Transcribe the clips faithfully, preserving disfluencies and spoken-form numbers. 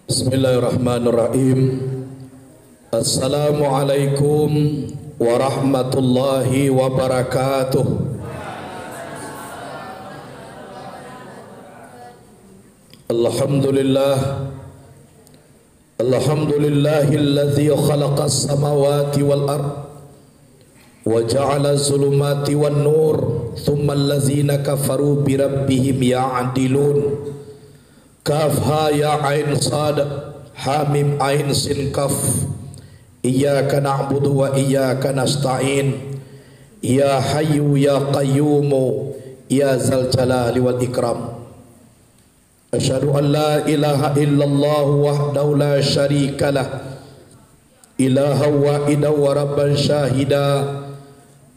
Bismillahirrahmanirrahim. Assalamualaikum warahmatullahi wabarakatuh. Alhamdulillah. Alhamdulillahilladzi khalaqas samawati wal ard, wa ja'ala zulumati wan nur, tsummal ladzina kafaru bi rabbihim ya'dilun. Kaf ha ya ain sad, ha mim ain sin kaf. Iyyaka na'budu wa iyyaka nasta'in. Ya Hayyu ya Qayyumu ya Zal Jalali wal Ikram. Asyhadu an la ilaha illallah wahdahu la syarikalah. Ilahan wahidan wa rabban syahida,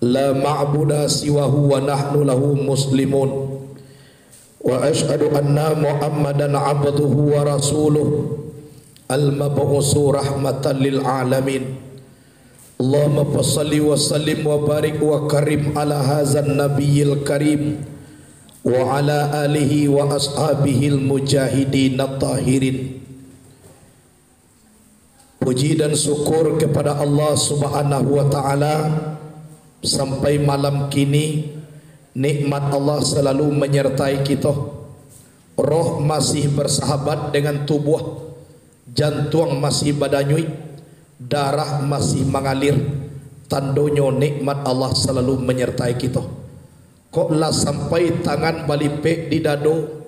la ma'buda siwahu wa nahnu lahu muslimun. Wa asyhadu anna Muhammadan abduhu wa rasuluh, al-mab'usu rahmatan lil alamin. Allahumma fasalli wa sallim wa barik wa karim ala hazan nabiyil karim, wa ala alihi wa ashabihil mujahidin tahirin. Puji dan syukur kepada Allah Subhanahu wa Ta'ala, sampai malam kini, nikmat Allah selalu menyertai kito. Roh masih bersahabat dengan tubuah, jantuang masih badanyuik, darah masih mangalir, tandonyo nikmat Allah selalu menyertai kito. Kok lah sampai tangan balipek di dado,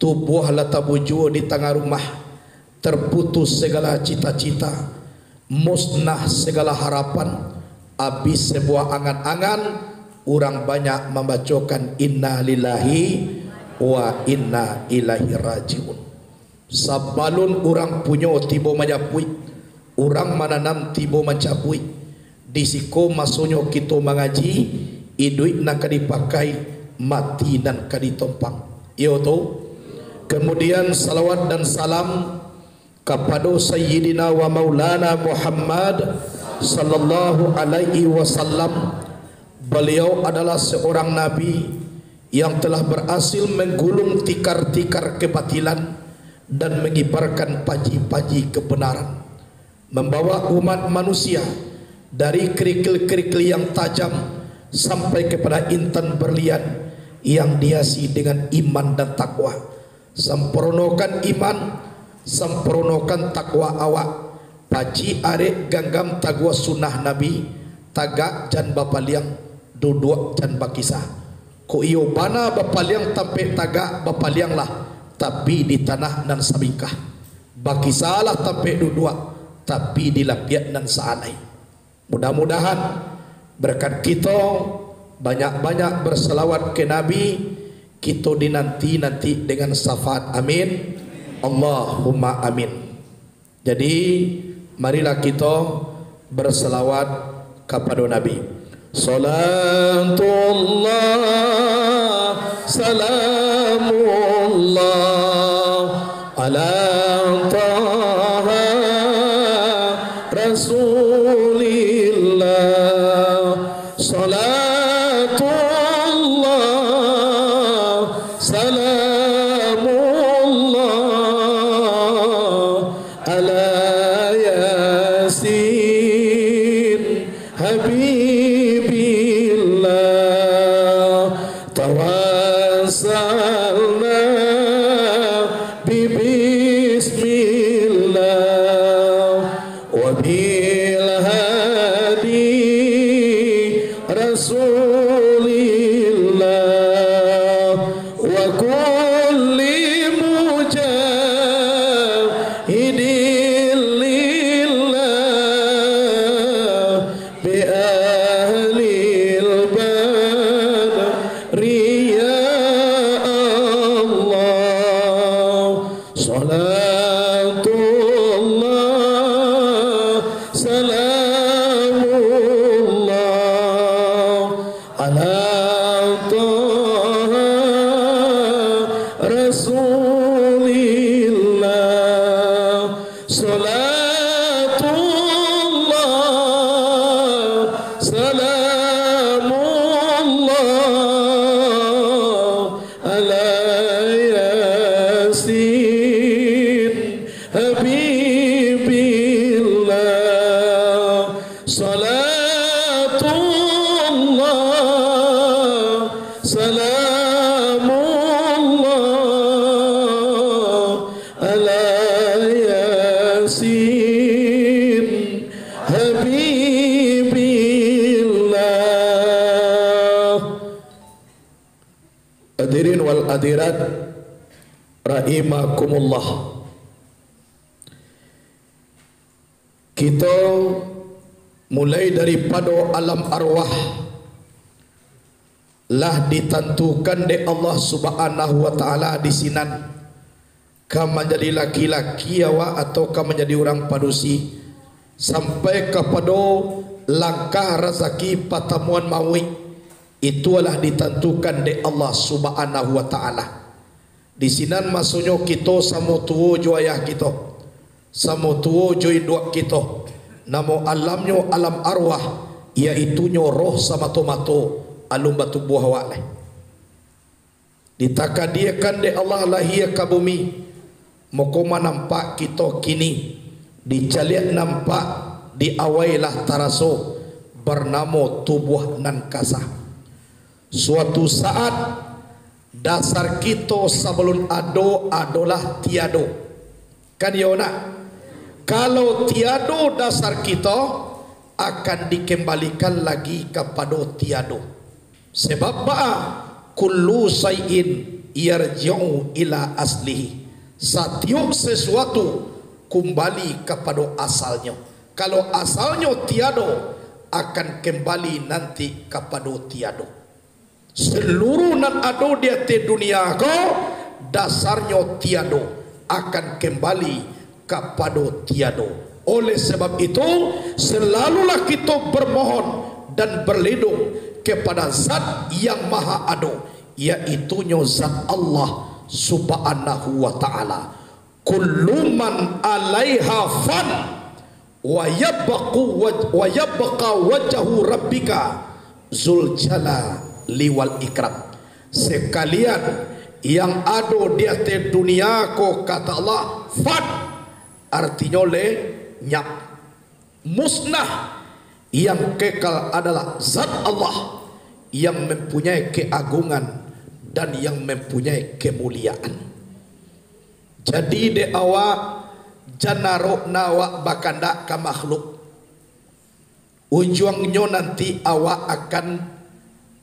tubuah lah tabujua di tangah rumah, terputus segala cita-cita, musnah segala harapan, abih sebuah angan-angan, urang banyak mambacokan inna lillahi wa inna ilaihi rajiun. Sabalun urang punyo tibo manjapuik, urang mananam tibo mancabuik. Di siko masonyo kito mangaji, iduik nan ka dipakai, mati nan ka ditompang. Iyo tu. Kemudian, salawat dan salam kapado Sayyidina wa Maulana Muhammad sallallahu alaihi wasallam. Baliau adalah seorang nabi yang telah berhasil menggulung tikar-tikar kebatilan dan mengibarkan panji-panji kebenaran, membawa umat manusia dari kerikil-kerikil yang tajam sampai kepada intan berlian yang dihiasi dengan iman dan takwa. Sampurnokan iman, sampurnokan takwa awak, pacik arek, ganggam taguah sunnah Nabi, tagak jan bapaliang, duduak jan bakisah. Kok iyo bana bapaliang tampek tagak, bapalianglah, tapi di tanah nan sabingkah. Bakisahlah tampek duduak, tapi di lapiak nan saanai. Mudah-mudahan berkat kito banyak-banyak bersalawat ke Nabi, kito dinanti-nanti dengan syafaat. Amin. Allahumma amin. Jadi, marilah kito bersalawat kapado Nabi. Salatullah, salamullah, ala Taha Rasulillah. Salatullah, salamullah, ala Yasin Habibillah. Tawassalna bi bismillah wa bil hadi Rasulillah wa kulli mujahidin lillah bi ahlil badri ya Allah. Salatullah, salamullah, ala Taha Rasulillah. Salatullah, salamullah, ala Yasin Salamullah ala Yasin Habibillah. Hadirin wal hadirat rahimakumullah. Kito mulai daripado alam arwah, lah ditantukan dek Allah Subhanahu wa Ta'ala di sinan, ka manjadi laki-laki awak atau ka manjadi urang padusi, sampai kapado langkah razaki patamuan mauik, itu lah ditantukan dek Allah Subhanahu wa Ta'ala. Di sinan masonyo kito samo tuo jo ayah kito, samo tuo jo induak kito. Namo alamnyo alam arwah, yaitunyo roh samato-mato, alun batubuah awak lai. Ditakadiakan dek Allah lahia ka bumi, mako manampak kito kini, dicaliak nampak, diawai lah taraso, barnamo tubuah nan kasa. Suatu saat, dasar kito sabalun ado adolah tiado. Kan iyo nak? Kalau tiado dasar kito, akan dikembalikan lagi kapado tiado. Sebab baa? Kullu syai'in yarji'u ila aslihi. Satiok sesuatu kumbali kapado asalnyo. Kalau asalnyo tiado, akan kembali nanti kapado tiado. Seluruh nan ado di ateh dunia ko, dasarnyo tiado, akan kembali kapado tiado. Oleh sebab itu, selalulah kito bermohon dan berlindung kepada Zat yang Maha Ado, yaitunyo Zat Allah Subhanahu wa Ta'ala. Kullu man alaiha fan, wa yabqa waj-, wa yabqa wajhu rabbika zul jalali wal ikram. Sekalian yang ado di ateh dunia ko, kata Allah, fan, artinyo lenyap, musnah. Yang kekal adalah Zat Allah yang mempunyai keagungan dan yang mempunyai kemuliaan. Jadi dek awak, jan arokna awak bakandak ka makhluk. Ujuangnyo nanti awak akan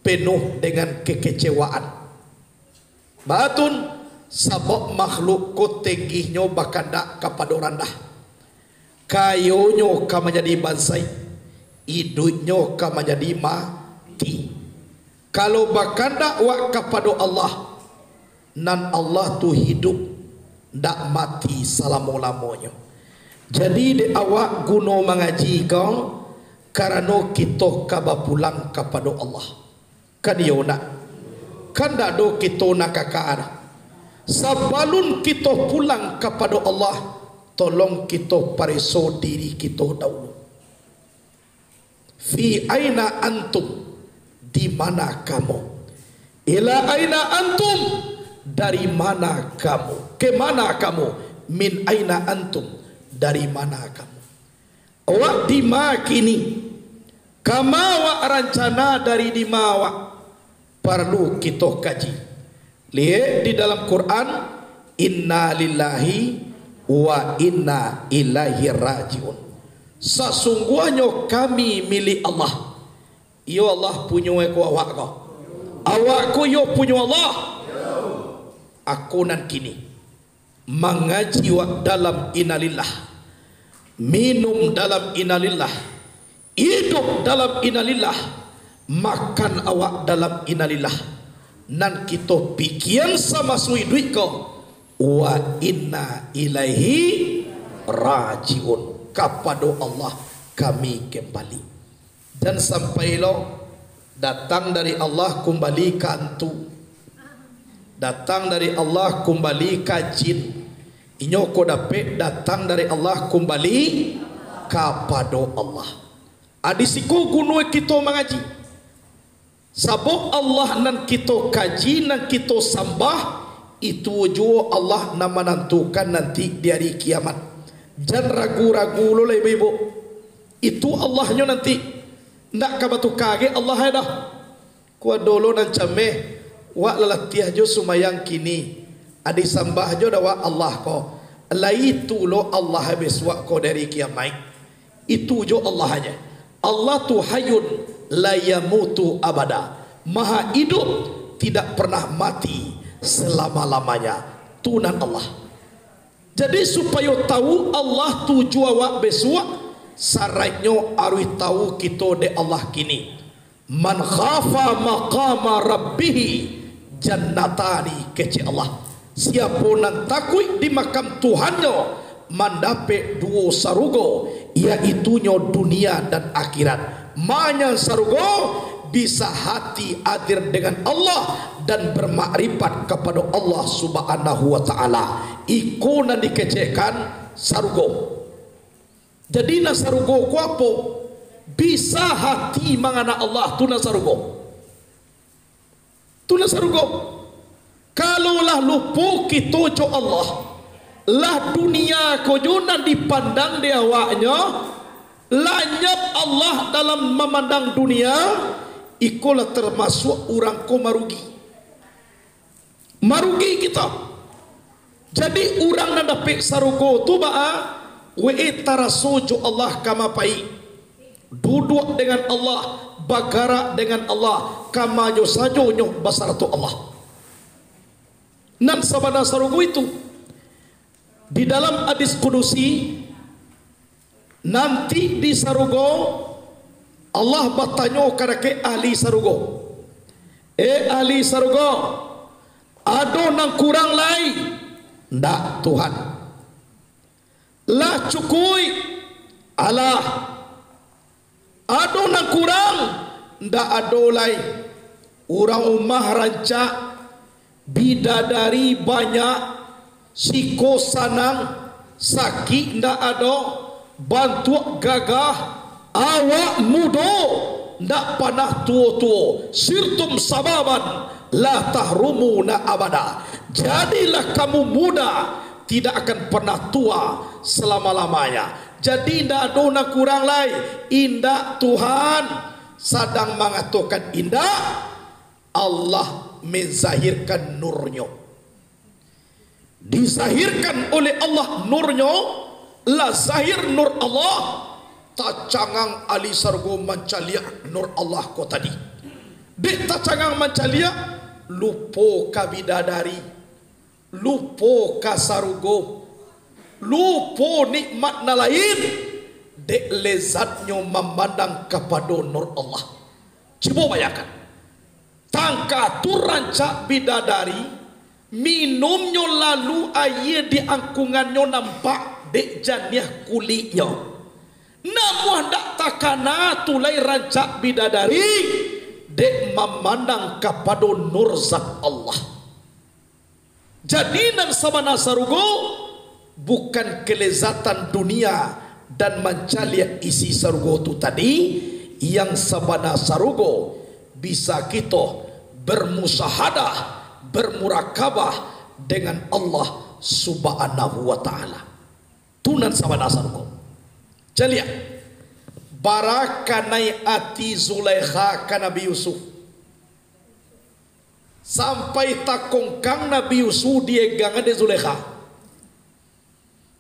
penuh dengan kekecewaan. Batun, sabab makhluk ko tenggihnyo bakandak kapado randah. Kayonyo ka manjadi bansaik, iduiknyo ka manjadi mati. Kalau bakandak wak kapado Allah, nan Allah tu hidup, ndak mati salamo-lamonyo. Jadi, dek awak guno mangaji ko, karano kito ka bapulang kapado Allah. Kan iyo nak? Kan ndak do kito nak kaka doh. Sabalun kito pulang kapado Allah, tolong kito pareso diri kito dahulu. Fi aina antum, di mana kamu? Ila aina antum, dari mana kamu? Ke mana kamu? Min aina antum, dari mana kamu? Awak di ma kini? Kama awak rancana dari di ma awak? Paralu kito kaji. Liek di dalam Quran, "Inna lillahi wa inna ilaihi raji'un." Sasungguahnyo kami milik Allah. Iyo, Allah punyo ko awak ko. Awak ko iyo punyo Allah. Ako nan kini mangaji wak dalam innalillah, minum dalam innalillah, iduik dalam innalillah, makan awak dalam innalillah, nan kito pikian samaso iduik ko, wa inna ilaihi raji'un, kapado Allah kami kembali. Dan sampai lo, datang dari Allah kumbali ka antu, datang dari Allah kumbali ka jin. Inyo ko dapek datang dari Allah kumbali kapado Allah. A, di siko guno kito mangaji. Sabab Allah nan kito kaji, nan kito sambah, itu juo Allah nan manantukan nanti di ari kiamat. Jan ragu-ragu lo lah, ibu-ibu. Itu Allahnyo nanti. Ndak ka batuka ge Allah ai doh. Ko ado lo nan cameh, Wak lah latiah jo sumayang kini, a disambah jo dek wak Allah ko, lai tu lo Allah besuak ko dari kiamaik. Itu jo Allah aja. Allah tu hayyun la yamutu abada. Maha idup, tidak pernah mati selama-lamanya. Tu nan Allah. Jadi, supayo tahu Allah tu jo awak besuak, saraiknyo aruih tahu kito dek Allah kini. "Man khafa maqama rabbihi jannatani," kecek Allah. Siapo nan takuik di makam Tuhannyo, mandapek duo sarugo, yaitunyo dunia dan akhirat. Manya sarugo, bisa hati adil dengan Allah dan bermakrifat kapado Allah Subhanahu wa Ta'ala. Iko nan dikecekkan sarugo. Jadi, nan sarugo ko apo? Bisa hati mangana Allah, tu nan sarugo. Tu nan sarugo. Kalau lah lupo kito jo Allah, lah dunia ko jo nan dipandang dek awaknyo, lanyap Allah dalam mamandang dunia, iko lah tamasuak urang ko marugi. Marugi kito. Jadi, urang nan dapek sarugo tu baa? Wee taraso jo Allah ka mapai. Duduak dengan Allah, bagarak dengan Allah, kamanyo sajonyo basarato Allah. Nan sabana sarugo itu, di dalam hadis kudusi, nanti di sarugo, Allah batanyo kabake ahli sarugo, "Eh, ahli sarugo, ado nan kurang lai?" "Ndak, Tuhan." "Lah cukuik?" "Alah." "Ado nan kurang?" "Ndak ado lai. Urang umah rancak, bidadari banyak, siko sanang, sakik ndak ado, bantuak gagah, awak mudo, ndak panah tuo-tuo, sirtum sababan, la tahrumuna abada." Jadilah kamu muda, tidak akan pernah tua selama-lamanya. Jadi, indak ado nan kurang lai. Indak, Tuhan. Sadang mangatokan indak, Allah menzahirkan nurnyo. Dizahirkan oleh Allah nurnyo, lah zahir nur Allah, tacangang ahli sarugo mancaliak nur Allah ko tadi. Dek tacangang mancaliak, lupo ka bidadari. Lupo ka sarugo, lupo nikmat nan lain, dek lezatnyo mamandang kapado nur Allah. Cubo bayangkan, tangka tu rancak bidadari, minumnyo lalu aia di angkungannyo nampak dek janiah kuliknyo. Namuah ndak takana tu lai rancak bidadari, dek mamandang kapado nur zat Allah. Jadi, nan sabana sarugo bukan kelezatan dunia dan mancaliak isi sarugo tu tadi, yang sabana sarugo bisa kito bermusahadah, bermurakabah dengan Allah Subhanahu wa Ta'ala. Tu nan sabana sarugo. Caliak, bara kanai ati Zulaikha ka Nabi Yusuf. Sampai takongkang Nabi Yusuf diegang dek Zulaikha.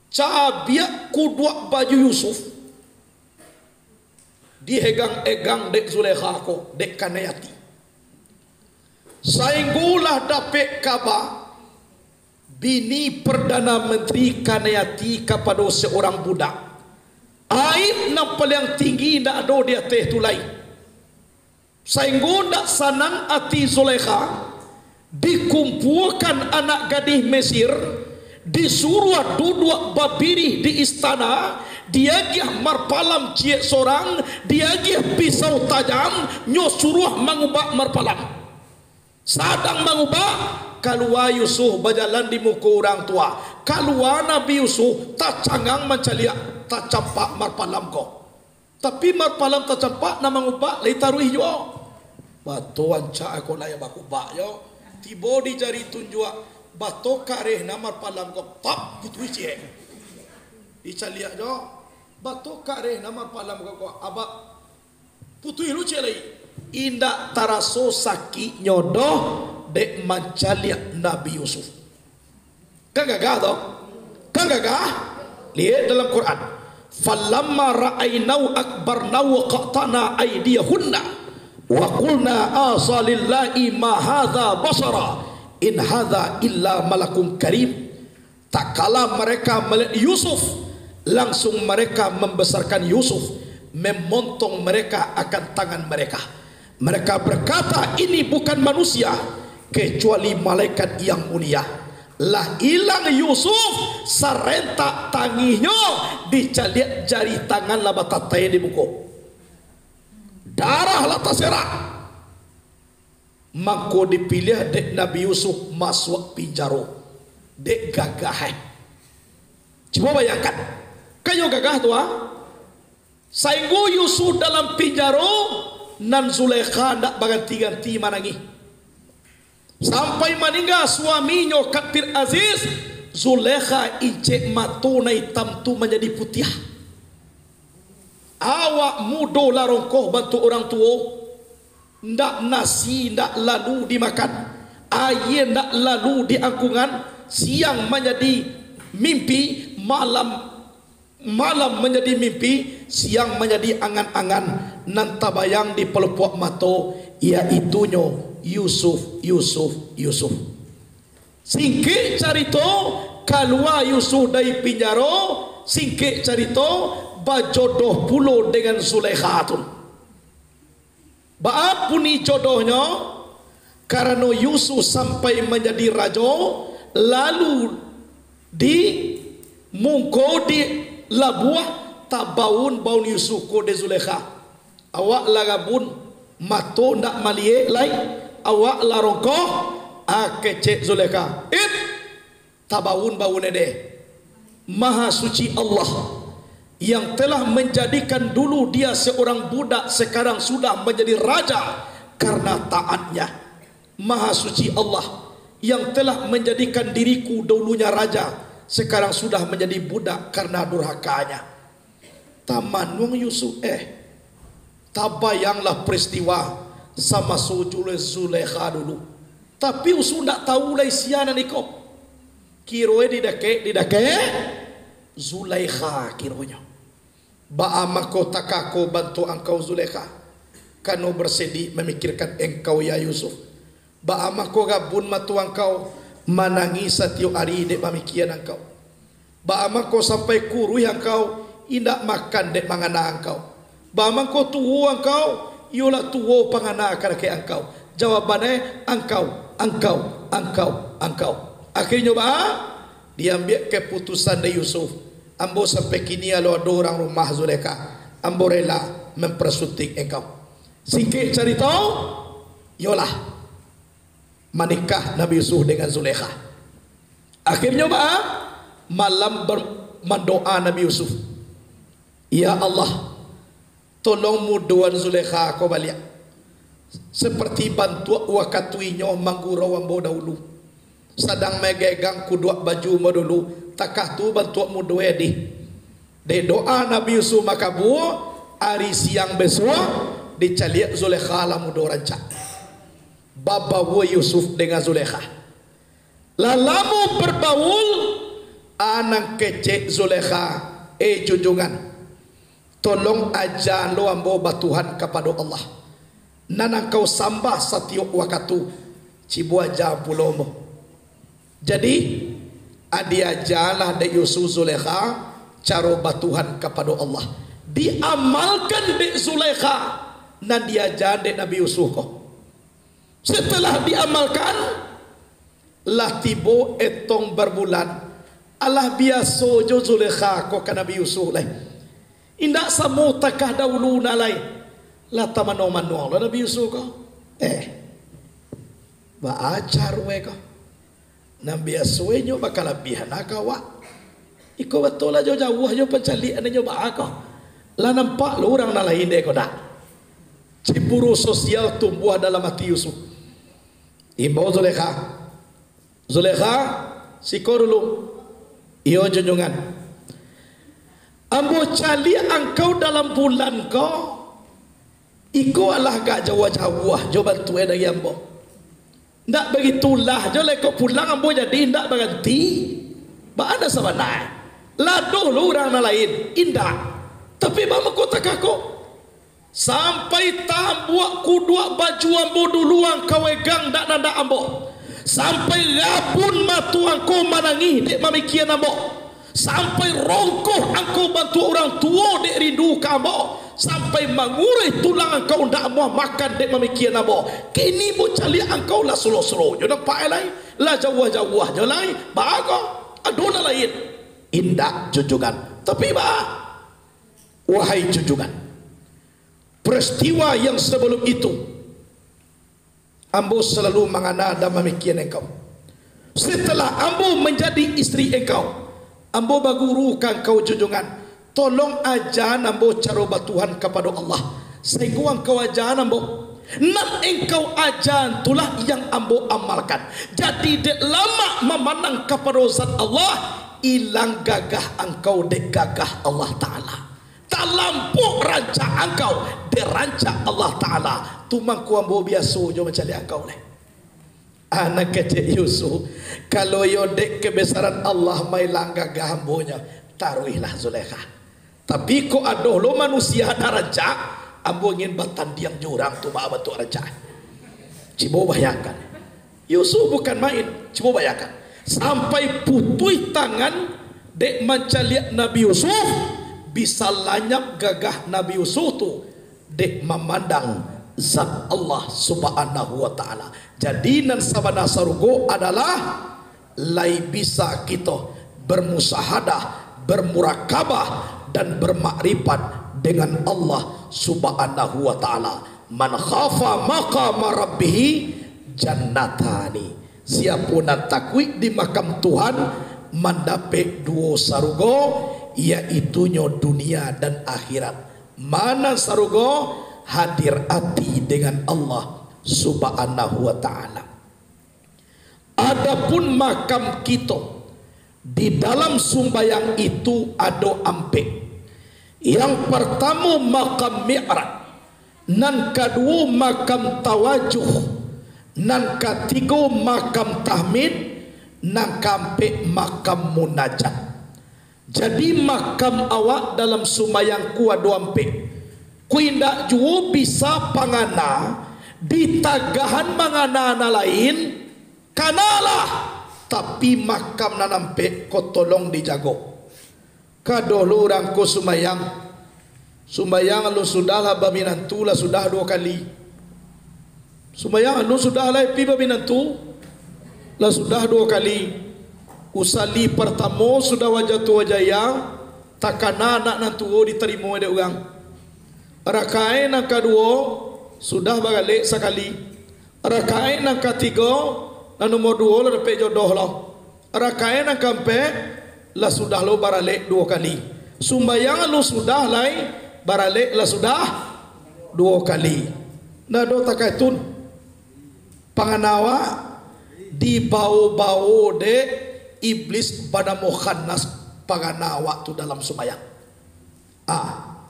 Cabiak kuduak baju Yusuf, diegang-egang dek Zulaikha ko, dek kanai ati. Sainggolah dapek kaba, bini Perdana Menteri kanai ati kapado seorang budak. Aib nan paliang tinggi indak ado di ateh tu lai. Sainggo ndak sanang ati Zulaikha, dikumpuakan anak gadih Mesir, disuruah duduak babirih di istana, diagiah marpalam ciek sorang, diagiah pisau tajam, nyo suruah mangubak marpalam. Sadang mangubak, kalua Yusuf bajalan di muko urang tu. Kalua Nabi Yusuf, tacangang mancaliak, tacampak marpalam ko. Tapi marpalam tacampak, nan mangubak lai taruih juo. Bato rancak ko lai bakubak jo. Tibo di jari tunjuak, bato kareh nan marpalam ko, tap, putuih ciek. Dicaliak jo, bato kareh nan marpalam ko, ko, abak putuih lu ciek lai. Indak taraso sakiknyo doh, dek mancaliak Nabi Yusuf. Kan gagah tu? Kan gagah? Liek dalam Quran. "Falamma ra'ainahu akbarnahu wa qata'na aidiyahunna wa qulna hasya lillahi ma hadza basyara in hadza illa malakun karim." Tatkala mereka melihat Yusuf, langsung mereka membesarkan Yusuf, memontong mereka akan tangan mereka. Mereka berkata, "Ini bukan manusia, kecuali malaikat yang mulia." Lah ilang Yusuf, sarentak tangihnyo, dicaliak jari tangan lah batatai di muko. Darah lah taserak. Mangko dipiliah dek Nabi Yusuf masuak pinjaro. Dek gagah, eh. Cubo bayangkan. Kan iyo gagah tu, ah. Sainggo Yusuf dalam pinjaro, nan Zulaikha ndak baganti-ganti manangih. Sampai maningga suaminyo Kapir Aziz, Zulaikha incek mato nan itam tu manjadi putiah. Awak mudo lah rongkoh bantuak urang tuo, ndak nasi ndak lalu dimakan, aia ndak lalu diangkungan, siang manjadi mimpi, malam, malam manjadi mimpi, siang manjadi angan-angan, nan tabayang di palopuak mato, yaitunyo Yusuf, Yusuf, Yusuf. Singkek carito, kalua Yusuf dari pinjaro, singkek carito, bajodoh pulo dengan Zulaikha tu. Baa bunyi jodohnyo? Karano Yusuf sampai manjadi rajo, lalu di mungko di labuah, tabaun-baun Yusuf ko dek Zulaikha. Awak lah rabun, mato ndak maliek lai, awak lah rongkoh, ah, kecek Zulaikha. It, tabaun-baun ede. Maha Suci Allah, yang telah menjadikan dulu dia seorang budak, sekarang sudah menjadi raja karena taatnya. Maha Suci Allah, yang telah menjadikan diriku dahulunya raja, sekarang sudah menjadi budak karena durhakanya. Tamanuang Yusuf, eh, tabayanglah peristiwa samaso Zule-, Zulaikha dulu. Tapi Yusuf ndak tahu lai sia nan iko. Kironyo didakek, didakek Zulaikha kironyo. Baa mangko takako bantuak angkau Zulaikha? Kano bersedik mamikirkan engkau, ya Yusuf. Baa mangko rabun mato angkau, manangih satiok ari dek mamikian angkau? Baa mangko sampai kuruih angkau, indak makan dek mangana angkau? Baa mangko tuo angkau, iyolah tuo pangana karakek angkau? Jawabannyo, angkau, angkau, angkau, angkau. Akhirnyo baa? Diambiak keputusan dek Yusuf, "Ambo sampai kini alun ado urang rumah Zulaikha, ambo rela mempersunting engkau." Singkek carito, iyolah, manikah Nabi Yusuf dengan Zulaikha. Akhirnyo baa? Malam ber-, mandoa Nabi Yusuf, "Ya Allah, tolong mudoan Zulaikha ko baliak, seperti bantuak wakatu inyo manggurau ambo dahulu, sadang magegang kuduak baju ambo dulu, takah tu bantuak mudoe dih." Dek doa Nabi Yusuf makabua, ari siang bisuak, dicaliak Zulaikha lah mudo rancak. Babaua Yusuf dengan Zulaikha. Lah lamo berbaul, a nan kecek Zulaikha, "Eh junjungan, tolong aja lo ambo batuhan kapado Allah, nan angkau sambah satiok wakatu, cibo aja pulo ambo." Jadi, a, diajalah dek Yusuf Zulaikha caro batuhan kapado Allah. Diamalkan dek Zulaikha, nan diaja dek Nabi Yusuf ko. Setelah diamalkan, lah tibo etong berbulan, alah biaso jo Zulaikha ko ka Nabi Yusuf lai. Indak samo takah dahulu na lai. Lah tamano-mano lo Nabi Yusuf ko. Eh, baa carue ko? Nan biaso inyo bakalabiahan ka awak. Iko batua lah jauah-jauah jo pancaliak nan inyo baa ko. Lah nampak lo urang nan lain dek ko dak? Cemburu sosial tumbuah dalam ati Yusuf. Imbau Zulaikha. "Zulaikha, siko dulu." "Iyo, junjungan." "Ambo caliak angkau dalam bulan ko, iko alah agak jauah-jauah jo bantuak dari ambo. Ndak bagitulah jo lai, kok pulang ambo jadi indak baranti. Baa nan sabana? Lah doh lo urang nan lain? Indak. Tapi baa mangko takah ko? Sampai tambuak kuduak baju ambo dulu angkau egang dak nandak ambo. Sampai rabun mato angkau manangih dek mamikian ambo. Sampai rongkoh angkau bantuak urang tuo dek rindu ka ambo. Sampai manguruih tulang angkau ndak amuah makan dek mamikian ambo. Kini ambo caliak angkau lah sulo-sulo jo nampak lai. Lah jauah-jauah jo lai. Baa ko? Ado nan lain? Indak, junjungan. Tapi baa? Wahai junjungan, peristiwa yang sebelum itu, ambo selalu mangana dan mamikian engkau. Setelah ambo manjadi istri engkau, ambo baguru ka engkau, junjungan, tolong aja ambo caro batuhan kapado Allah, sainggo angkau aja ambo. Nan engkau aja tu lah yang ambo amalkan. Jadi, dek lamak mamandang kapado zat Allah, ilang gagah angkau dek gagah Allah Ta'ala. Talampau rancak angkau dek rancak Allah Ta'ala. Tu mangko ambo biaso jo mancaliak angkau lai. Anak kecek Yusuf, kalau iyo dek kebesaran Allah mailang gagah ambonyo, taruihlah Zulekha. Tapi kok ado lo manusia nan rancak, ambo ingin batandiang jo urang tu baa bantuak rancak. Cubo bayangkan. Yusuf bukan main, cubo bayangkan. Sampai putuih tangan dek mancaliak Nabi Yusuf, bisa lanyap gagah Nabi Yusuf tu dek mamandang zat Allah Subhanahu wa Ta'ala. Jadi, nan sabana sarugo adalah lai bisa kito bermusahadah, bermurakabah, dan bermakrifat dengan Allah Subhanahu wa Ta'ala. "Man khafa maqama rabbih jannatani." Siapo nan takuik di makam Tuhan, mandapek duo sarugo, yaitunyo dunia dan akhirat. Ma nan sarugo? Hadir ati dengan Allah Subhanahu wa Ta'ala. Adapun makam kito di dalam sumbayang itu ado ampek. Yang partamo makam mi'raj, nan kaduo makam tawajuh, nan katigo makam tahmid, nan kaampek makam munajat. Jadi, makam awak dalam sumbayang ko ado ampek. Ko indak juo bisa pangana, ditagahan mangana nan lain, kanalah, tapi makam nan ampek ko tolong dijago. Kadoh lo urang ko sumbayang, sumbayang alun sudah lah baminantu lah sudah duo kali. Sumbayang alun sudah lai pi baminantu, lah sudah duo kali. Usali partamo sudah wajah tu wajah iya, takana anak nan tuo ditarimo dek urang. Rakaat nan kaduo sudah baralek sakali. Rakaat nan katigo, nan nomor duo lah dapek jodoh lo. Rakaat nan kaampek, lah sudah lo baralek duo kali. Sumbayang lo sudah lai, baralek lah sudah duo kali. Nah, do takah itu. Pangana awak dibao-bao dek iblis banamo Khannas, pangana awak tu dalam sumbayang. Ah,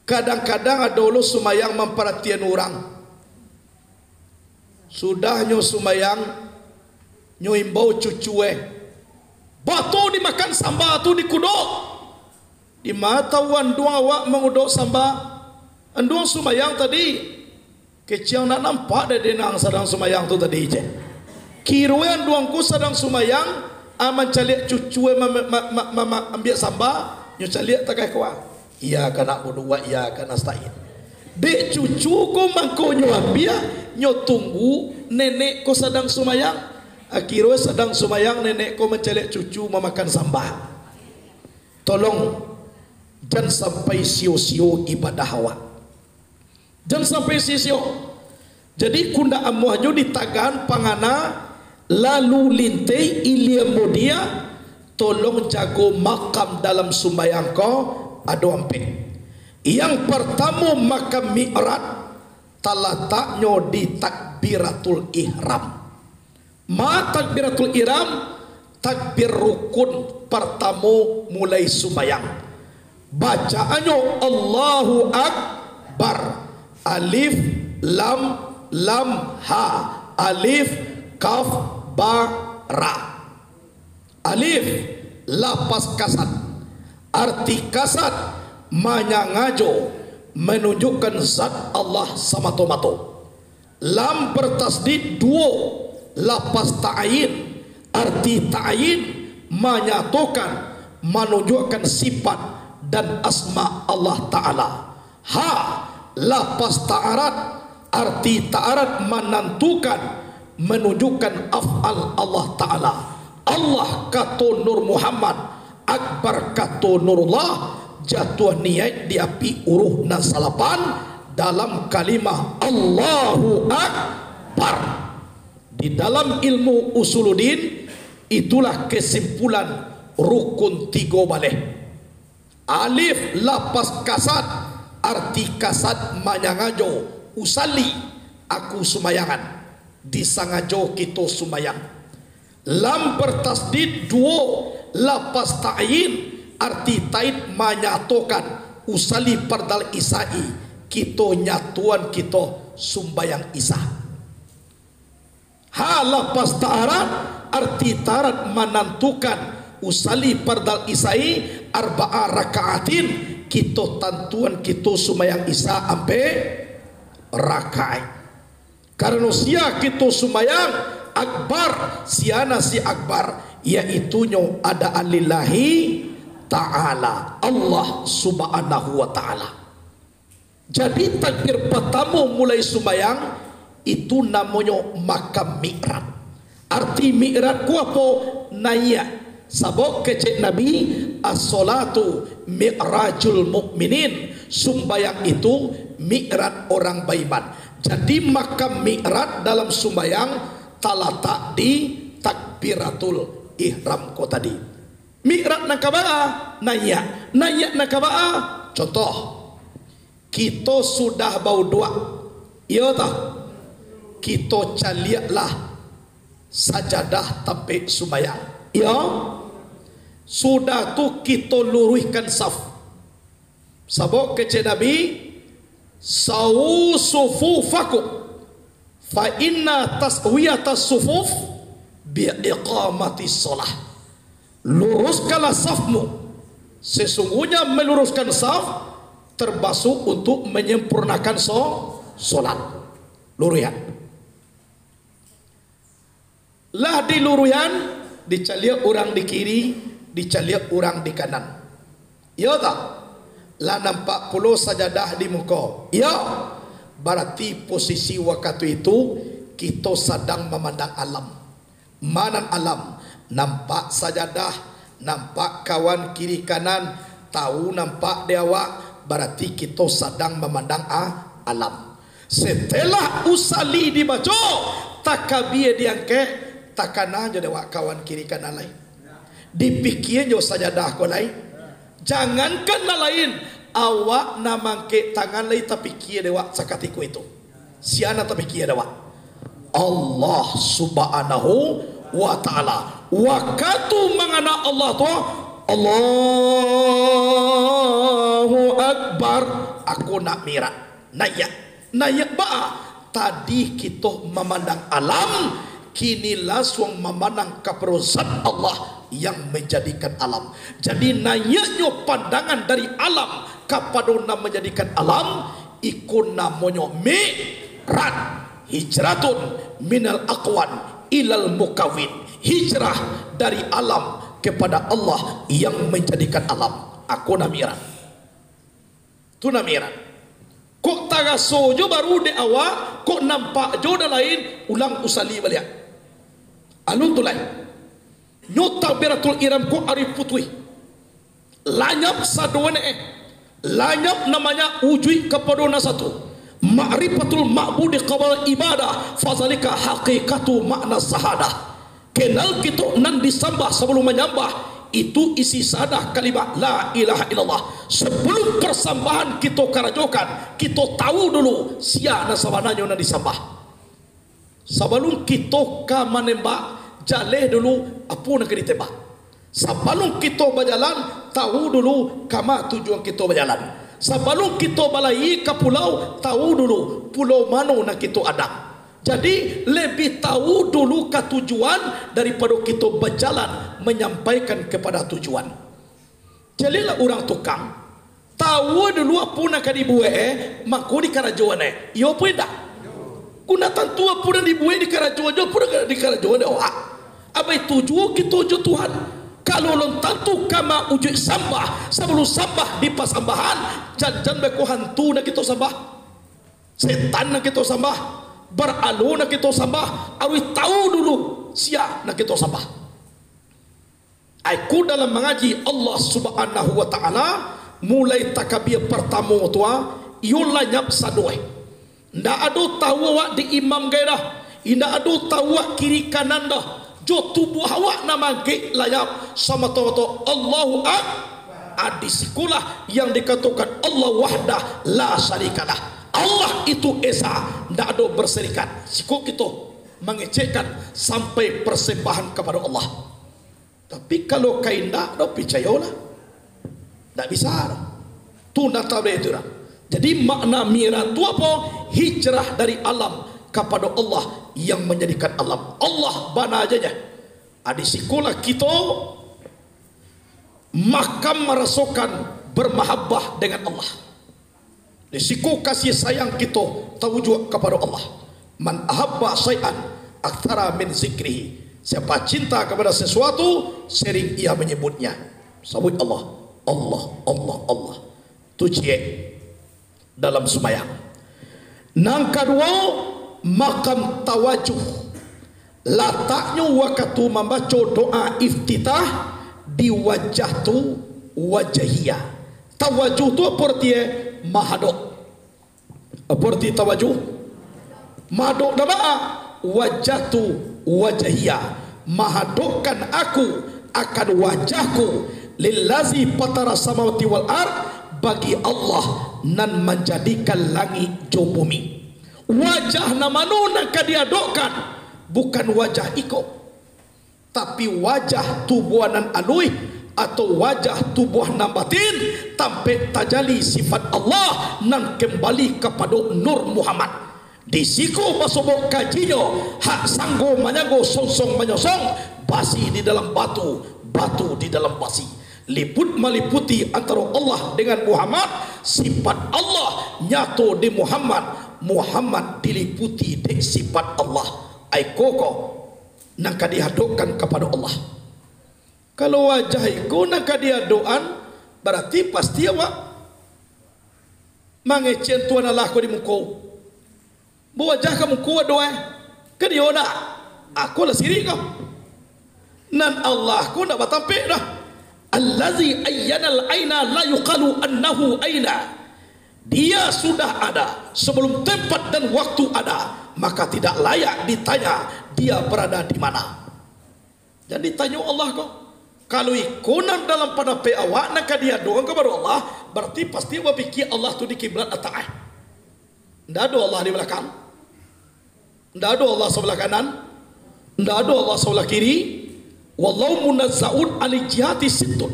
kadang-kadang ado lo sumbayang mamparatian urang. Sudah nyo sumbayang, nyo imbau cucu, eh, bato dimakan samba tu dikudok. Dima tahu anduang awak mangudok samba? Anduang sumbayang tadi. Kecek ndak nampak dek den nan sadang sumbayang tu tadi, ceh. Kiro anduang ko sadang sumbayang, ah, mancaliak cucu, eh, ma-, ma-, ma-, ma-, ma-, ambiak samba, nyo caliak takah ko, ah. Iyyaka na'budu wa iyyaka nasta'in. Dek cucu ko mangko nyo ambiak, nyo tunggu nenek ko sadang sumbayang. Akiro sadang sumbayang, nenek ko mancaliak cucu mamakan samba. Tolong, jan sampai sio-sio ibadah awak. Jan sampai sio-sio. Jadi, ko ndak amuahnyo ditagan pangana, lalu linteh ilia mudia, tolong jago makam dalam sumbayang ko ado ampek. Yang partamo makam mi'raj, talataknyo di takbiratul ihram. Ma takbiratul ihram? Takbir rukun partamo mulai sumbayang. Bacaannyo Allahu Akbar. Alif, lam, lam, ha. Alif, Kaf, ba, ra. Alif, lapas kasad. Arti kasad, manyangajo, manunjukkan zat Allah samato-mato. Lam bertasdid duo, lapas ta'yin. Arti ta'yin, manyatokan, manunjukkan sifat dan asma Allah Ta'ala. Ha, lapas ta'arad, arti ta'arad manantukan, manunjukkan af'al Allah Ta'ala. Allah kato Nur Muhammad, Akbar kato Nurullah, jatuah niaik di api uruh nan salapan dalam kalimah Allahu Akbar. Di dalam ilmu usuluddin, itulah kesimpulan rukun tigo baleh. Alif, lapas kasad, arti kasad manyangajo, usalli, aku sumbayangan, disangajo kito sumbayang. Lam bertasdid duo, lapas ta'yin, arti ta'yin manyatokan, usalli fardal isya'i, kito nyatuan kito sumbayang isya. Ha, lapas ta'arad, arti ta'arad manantukan, usalli fardal isya'i arba'a raka'atin, kito tantuan kito sumbayang isya ampek rakaat. Karano sia kito sumbayang, Akbar, sia nan si Akbar, yaitunyo adaan lillahi ta'ala, Allah Subhanahu wa Ta'ala. Jadi, takbir patamo mulai sumbayang, itu namonyo makam mi'raj. Arti mi'raj ko apo? Naiak. Sabab kecek Nabi, "As-sholatu mi'rajul mu'minin." Sumbayang itu mi'raj orang baiman. Jadi, makam mi'raj dalam sumbayang talatak di takbiratul ihram ko tadi. Mi'raj nan ka baa? Naiak. Naiak nan ka baa? Contoh, kito sudah bauduak, iyo tah? Kito caliaklah sajadah tampek sumbayang, iyo. Sudah tu kito luruihkan saf. Sabab kecek Nabi, "Sawu sufufakum, fa inna taswiyatas sufuf bi iqamatis shalah." Luruskanlah safmu. Sesungguhnya meluruskan saf termasuk untuk menyempurnakan so-, solat. Luruihan. Lah diluruihan, dicaliak urang di kiri, dicaliak urang di kanan. Iyo tah? Lah nampak pulo sajadah di muko. Iyo. Barati posisi wakatu itu, kito sadang mamandang alam. Ma nan alam, nampak sajadah, nampak kawan kiri kanan, tahu nampak di awak, barati kito sadang mamandang a-, alam. Setelah usalli dibaco, takabir diangkek, takana jo dek awak kawan kiri kanan lai. Dipikia jo sajadah ko lai. Jangankan nan lain, awak nan mangkek tangan lai tapikia dek awak sakatiko itu. Sia nan tapikia dek awak? Allah Subhanahu wa Ta'ala. Wakatu mangana Allah tu, Allahu Akbar, aku nak mi'raj. Naiak. Naiak baa? Tadi kito mamandang alam, kini lansuang mamandang kapado Zat Allah yang manjadikan alam. Jadi, naiaknyo pandangan dari alam kapado nan manjadikan alam, iko namonyo mi'raj. Hijratun minal akwan ilal mukawin. Hijrah dari alam kepada Allah yang manjadikan alam. Ako nan mi'raj. Tu nan mi'raj. Kok taraso jo baru dek awak, kok nampak jo nan lain, ulang usalli baliak. Alun tu lai. Nyo takbiratul ihram ko ari putuih. Lanyap sadoe eh. Lanyap namanya ujuik kapado nan satu. Ma'rifatul ma'budi qabla ibadah, fazalika haqiqatu makna sahadah. Kenal kito nan disambah sabalum manyambah, itu isi sahadah kalimat la ilaha illallah. Sabalum parsambahan kito karajokan, kito tahu dulu sia nan sabananyo nan disambah. Sabalum kito ka manembak, jaleh dulu apo nan ka ditembak. Sabalum kito bajalan, tahu dulu kama tujuan kito bajalan. Sabalum kito balayia ka pulau, tahu dulu pulau mano nan kito adang. Jadi, lebih tahu dulu ka tujuan daripado kito bajalan manyampaikan kapada tujuan. Caliaklah urang tukang, tahu dulu apo nan ka dibuek, eh, mako dikarajoan, eh. Iyo apo indak? Guna tantu apo nan dibuek dikarajoan, apo nan dikarajoan, oh, ah. Abai tuju kito jo Tuhan. Kalau lon tantu kama ujuik sambah, sabalum sambah dipasambahan, jan-jan beko hantu nan kito sambah. Setan nan kito sambah, baralo nan kito sambah, aruih tahu dulu sia nan kito sambah. Aiku dalam mangaji Allah Subhanahu wa Ta'ala, mulai takabia partamo tu, ah, iyo lanyap sadoe. Ndak ado tahu awak di imam gai dah, indak ado tahu awak kiri kanan dah, jo tubuah awak nan mangkek lanyap, samato-mato Allahu Ak-, ah, di sikolah yang dikatokan Allah wahdah la syarikalah. Allah itu esa, ndak ado berserikat. Siko kito mangecekkan sampai persembahan kapado Allah. Tapi kalau ka indak, dak picayolah. Ndak bisa doh. Tu nan tabligh tu dah. Jadi makna mi'raj tu apo? Hijrah dari alam kapado Allah yang manjadikan alam. Allah bana aja nya. Ah, di sikolah kito makam marasokan bermahabbah dengan Allah. Di siko kasih sayang kito tawujuak kapado Allah. "Man ahabba syai'an aktsara min zikrihi." Siapa cinta kepada sesuatu, sering ia menyebutnya. Sabuik Allah, Allah, Allah, Allah. Tu ciek dalam sumbayang. Nan kaduo, makam tawajuh. Lataknyo wakatu mambaco doa iftitah di wajah tu, wajahia. Tawajuh tu apo arti, eh? Mahadok. Apo arti tawajuh? Mahadok daba? Wajah tu, wajahia. Mahadokkan aku akan wajahku, lillazi fatara samawati wal ard, bagi Allah nan manjadikan langik jo bumi. Wajah nan mano nan ka diadokkan? Bukan wajah iko, tapi wajah tubuah nan aluih atau wajah tubuah nan batin, tampek tajali sifat Allah nan kembali kapado Nur Muhammad. Di siko basobok kajinyo, hak sanggo manyanggo, songsong manyosong, basi di dalam batu, batu di dalam basi. Liput maliputi antaro Allah dengan Muhammad, sifat Allah nyato di Muhammad, Muhammad diliputi dek sifat Allah. Ai koko nan ka dihadokkan kapado Allah. Kalau wajah iko nan ka diadokkan, barati pasti awak mangecek Tuhan Allah ko di muko. Bawajah ka muko ado, eh. Ka dio dak? Ako lah sirik ko. Nan Allah ko ndak batampek dah. Allazi ayyanal aina la yuqalu annahu aina. Dia sudah ada sebelum tempat dan waktu ada, maka tidak layak ditanya dia berada di mana. Jan ditanyo Allah ko. Kalau iko nan dalam pandapek awak nan ka diadokkan kapado Allah, barati pasti bapikia Allah tu di kiblat atak, eh. Ndak ado Allah di balakang. Ndak ado Allah sabalah kanan. Ndak ado Allah sabalah kiri. Wallahu munazzaun ali jihati sittun.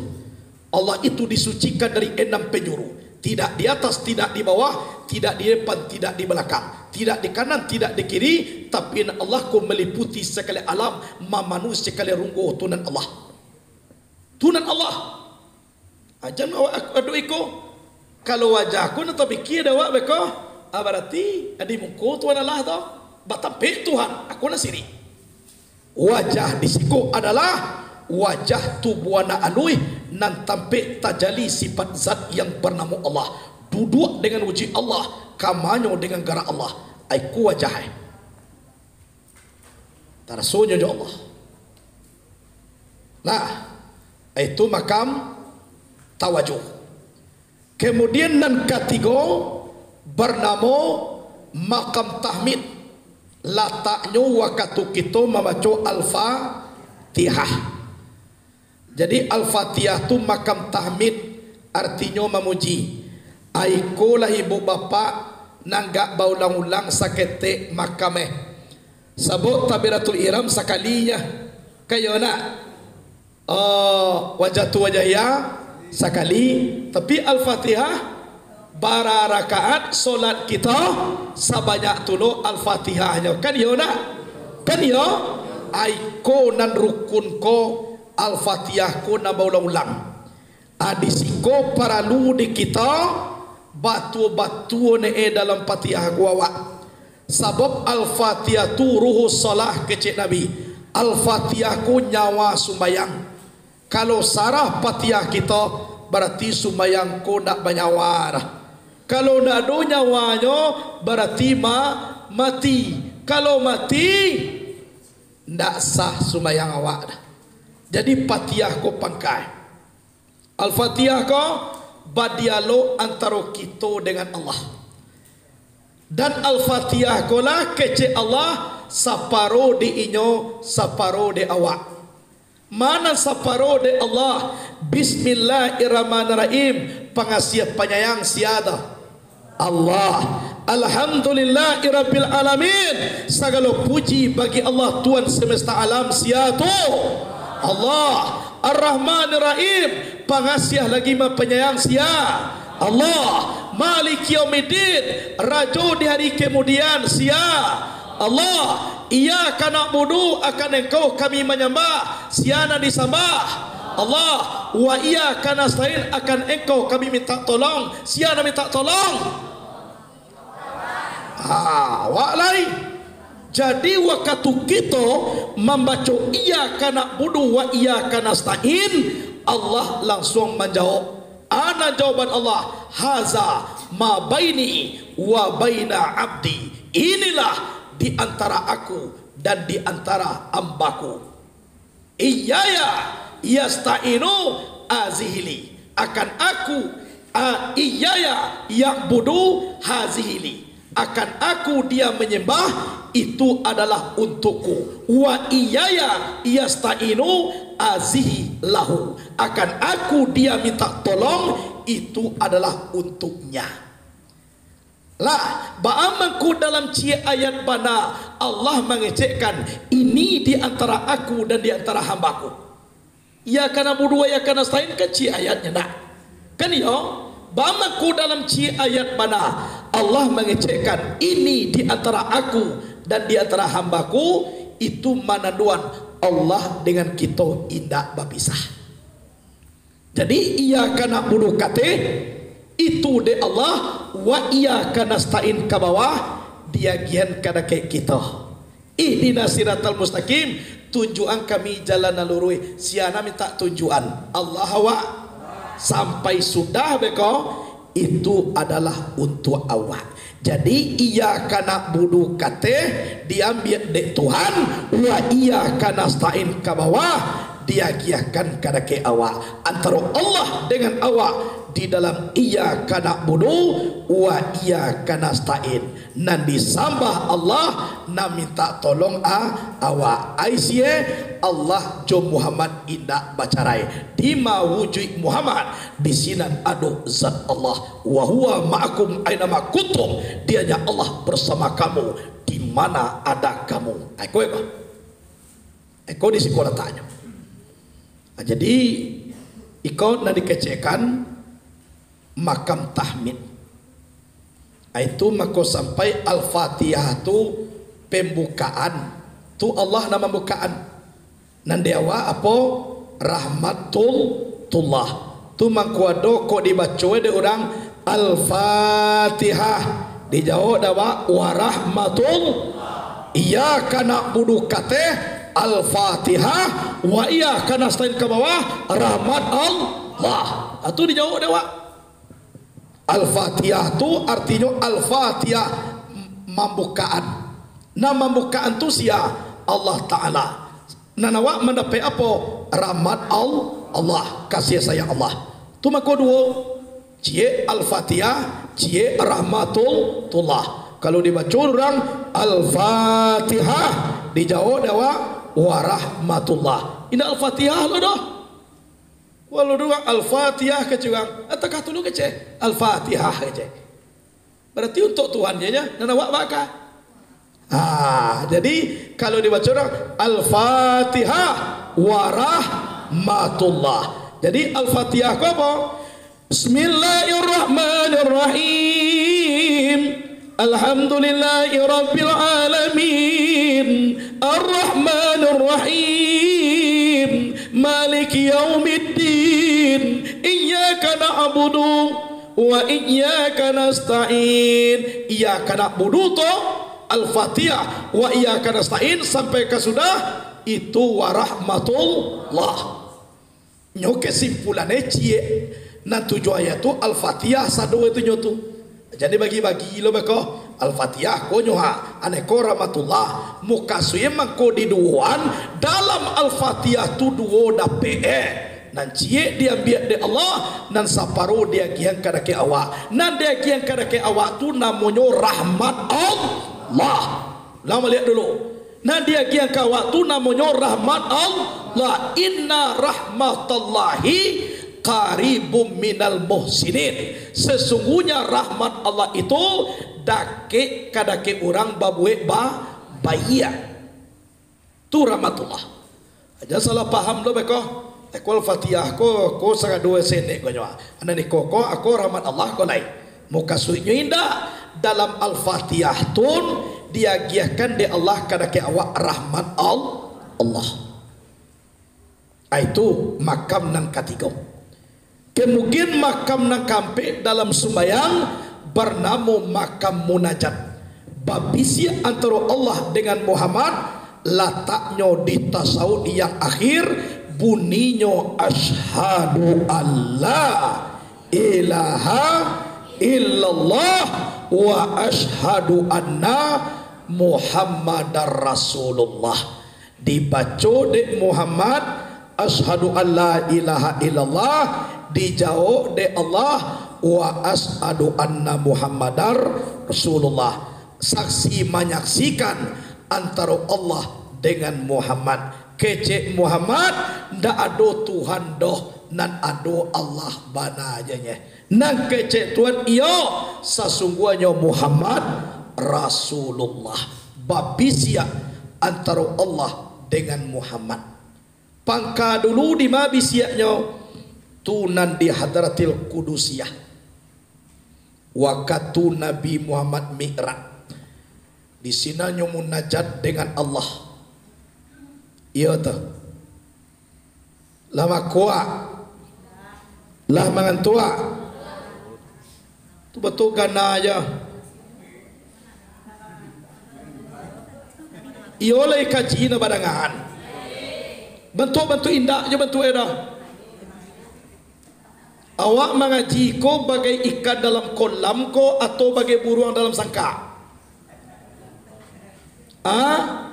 Allah itu disucikan dari enam penjuru. Tidak di atas, tidak di bawah, tidak di depan, tidak di balakang, tidak di kanan, tidak di kiri, tapi nan Allah ko maliputi sakali alam, mamanuhi sakali runggo tu nan Allah. Tu nan Allah. Ajan awak adok iko. Kalau wajah ko nan tapikia dek awak beko, ah, barati di muko Tuhan Allah tu batampek Tuhan, ako nan sirik. Wajah di siko adalah wajah tubuah nan aluih, nan tampek tajali sifat zat yang banamo Allah, duduak dengan wujud Allah, kamanyo dengan garak Allah. Ai ko wajah, ai. Tarasonyo jo Allah. Nah, itu makam tawajuh. Kemudian nan katigo, banamo makam tahmid. Lataknyo wakatu kito mambaco Al-Fatihah. Jadi, Al-Fatihah tu makam tahmid, artinyo mamuji. Ai ko lah ibu bapak, nan gak baulang-ulang saketek makam, eh. Sabab takbiratul ihram sakali nyo. Kayo nak? Oh, wajah tu wajah iya sakali, tapi Al-Fatihah Bara rakaat solat kito sabanyak tu lo Al-Fatihahnyo. Kan iyo ndak? Kan iyo? Ai ko nan rukun ko, Al-Fatihah ko nan baulang-ulang. A, di siko paralu di kito batua-batua ne e dalam Fatihah ko awak. Sabab Al-Fatihah tu ruhus shalah kecek Nabi. Al-Fatihah ko nyawa sumbayang. Kalau sarah Fatihah kito, barati sumbayang ko ndak banyawa dah. Kalau ndak ado nyawanyo, barati ma-, mati. Kalau mati, ndak sah sumbayang awak dah. Jadi Fatihah ko pangkai. Al-Fatihah ko badialog antaro kito dengan Allah. Dan Al-Fatihah ko lah kecek Allah, saparo di inyo, saparo di awak. Mana saparo di Allah? Bismillahirrahmanirrahim. Pangasiah panyayang sia tu? Allah. Alhamdulillahirabbil alamin. Sagalo puji bagi Allah, Tuhan semesta alam, sia tu? Allah. Ar-Rahmanir Rahim, pangasiah lagi ma-, panyayang, sia? Allah. Maliki yaumiddin, rajo di hari kemudian, sia? Allah. Iyyaka na'budu, akan Engkau kami manyambah, sia nan disambah? Allah. Wa iyyaka nasta'in, akan Engkau kami minta tolong, sia nan minta tolong? Ha, awak lai. Jadi, wakatu kito mambaco iyyaka na'budu wa iyyaka nasta'in, Allah langsuang manjawab. A nan jawaban Allah, "Haza ma baini wa baina abdi." Inilah di antara aku dan di antara hambaku. Iyyaya yasta'inu azihili. Akan aku, a, iyyaya ya'budu hazihili. Akan aku dia menyembah, itu adalah untukku. Wa iyyaya yasta'inu azihi lahu. Akan aku dia minta tolong, itu adalah untuknya. Lah, baa mangko dalam ciek ayat bana Allah mangecekkan, "Ini di antara aku dan di antara hambaku"? Iyyaka na'budu wa iyyaka nasta'in kan ciek ayatnyo, ndak? Kan iyo? Baa mangko dalam ciek ayat bana Allah mangecekkan, "Ini di antara aku dan di antara hambaku," itu mananduan Allah dengan kito indak bapisah. Jadi, iyyaka na'budu kateh, itu dek Allah, wa iyyaka nasta'in ka bawah, diagiahan ka dakek kito. Ihdinas siratal mustaqim, tunjuakan kami jalan nan luruih. Sia nan minta tunjuakan? Allah awak. Sampai sudah beko, itu adalah untuak awak. Jadi, iyyaka na'budu kateh diambiak dek Tuhan, wa iyyaka nasta'in ka bawah diagiahkan ka dakek awak. Antaro Allah dengan awak di dalam iyyaka na'budu wa iyyaka nasta'in. Nan disambah Allah, nan minta tolong a-, awak. Ai sie, Allah jo Muhammad indak bacarai. Dima wujuik Muhammad, di sinan ado zat Allah. Wa huwa ma'akum aina ma kuntum, dianya Allah bersama kamu di mana ada kamu. Iko, iko. Iko di siko lataknyo. Nah, jadi, iko nan dikecekkan makam tahmid. Itu mako sampai Al-Fatihah tu pembukaan. Tu Allah nan mambukaan. Nan di awak apo? Rahmatullah. Tu mangko ado kok dibaco dek urang Al-Fatihah. Dijawab dek awak, "Warahmatul." Iyyaka na'budu kateh, Al-Fatihah, wa iyyaka nasta'in ka bawah, rahmat Allah. Atu dijawab dek awak. Al-Fatihah tu artinyo Al-Fatihah, mambukaan. Nah, mambukaan tu sia? Allah Ta'ala. Nan awak mandapek apo? Rahmat Al-, Allah, kasih sayang Allah. Tu mako duo, ciek Al-Fatihah, ciek Rahmatullah. Kalau dibaco urang Al-Fatihah, dijawab dek awak, "Warahmatullah." Indak Al-Fatihah lo doh. Walau doh Al-Fatihah kecek urang, atakah tu lo kecek? Al-Fatihah kecek. Berarti untuk Tuhan je, je. Nan awak baka. Ah, jadi kalau dibaco urang, "Al-Fatihah warahmatullah." Jadi Al-Fatihah ko apo? Bismillahirrahmanirrahim. Alhamdulillahirabbil alamin. Arrahmanirrahim. Maliki yaumiddin. Iyyaka na'budu wa iyyaka nasta'in. Iyyaka na'budu tu Al-Fatihah, wa iyyaka nasta'in sampai ka sudah itu warahmatullah. Nyo kesimpulan e ciek, nan tujuah ayat tu Al-Fatihah sado itu nyo tu. Jadi bagi-bagi lo beko, Al-Fatihah ko nyo ha, ane ko rahmatullah, mukasuik mangko diduoan dalam Al-Fatihah tu duo dapek e. Nan ciek diambiak dek Allah, nan saparo diagiahan kadake awak. Nan diagiahan kadake awak tu namonyo rahmat Allah. Lah maliek dulu. Nan diagiahan ka awak tu namonyo rahmat Allah. Inna rahmatallahi qaribum minal muhsinin. Sesungguhnya rahmat Allah itu dakek kadake urang babuek ba-, baiak. Tu rahmatullah. Jan salah paham lo beko. Eko Al-Fatihah ko, ko sagado senek ko nyo. Anak niko ko, ako rahmat Allah ko lai. Mukasuiknyo indak. Dalam Al-Fatihah tun diagiahkan dek Allah kadake awak rahmat Al-, Allah. Ah, itu makam nan katigo. Kemudian makam nan kaampek dalam sumbayang barnamo makam munajat. Babisiak antaro Allah dengan Muhammad, lataknyo di tasawuf yang akhir, buninyo, "Asyhadu alla ilaha illallah wa asyhadu anna Muhammadar Rasulullah." Dibaco dek Muhammad, "Asyhadu an la ilaha illallah," dijawab dek Allah, "Wa asyhadu anna Muhammadar Rasulullah." Saksi manyaksikan antaro Allah dengan Muhammad. Kecek Muhammad, ndak ado Tuhan doh, nan ado Allah bana aja nye. Nan kecek Tuhan iyo, sasungguahnyo Muhammad Rasulullah. Babisiak antaro Allah dengan Muhammad. Pangka dulu di ma bisiaknyo, tu nan di Hadratil Qudusiah. Wakatu Nabi Muhammad Mi'raj, di sinanyo munajat dengan Allah. Iyo tu. Lah makuak. Lah mangantuak. Tu batua gana aja. Iyo lai kaji na badangaan. Bantuak-bantuak indak jo bantuak e dah. Awak mangaji ko bagai ikan dalam kolam ko atau bagai buruang dalam sangkak? Ah?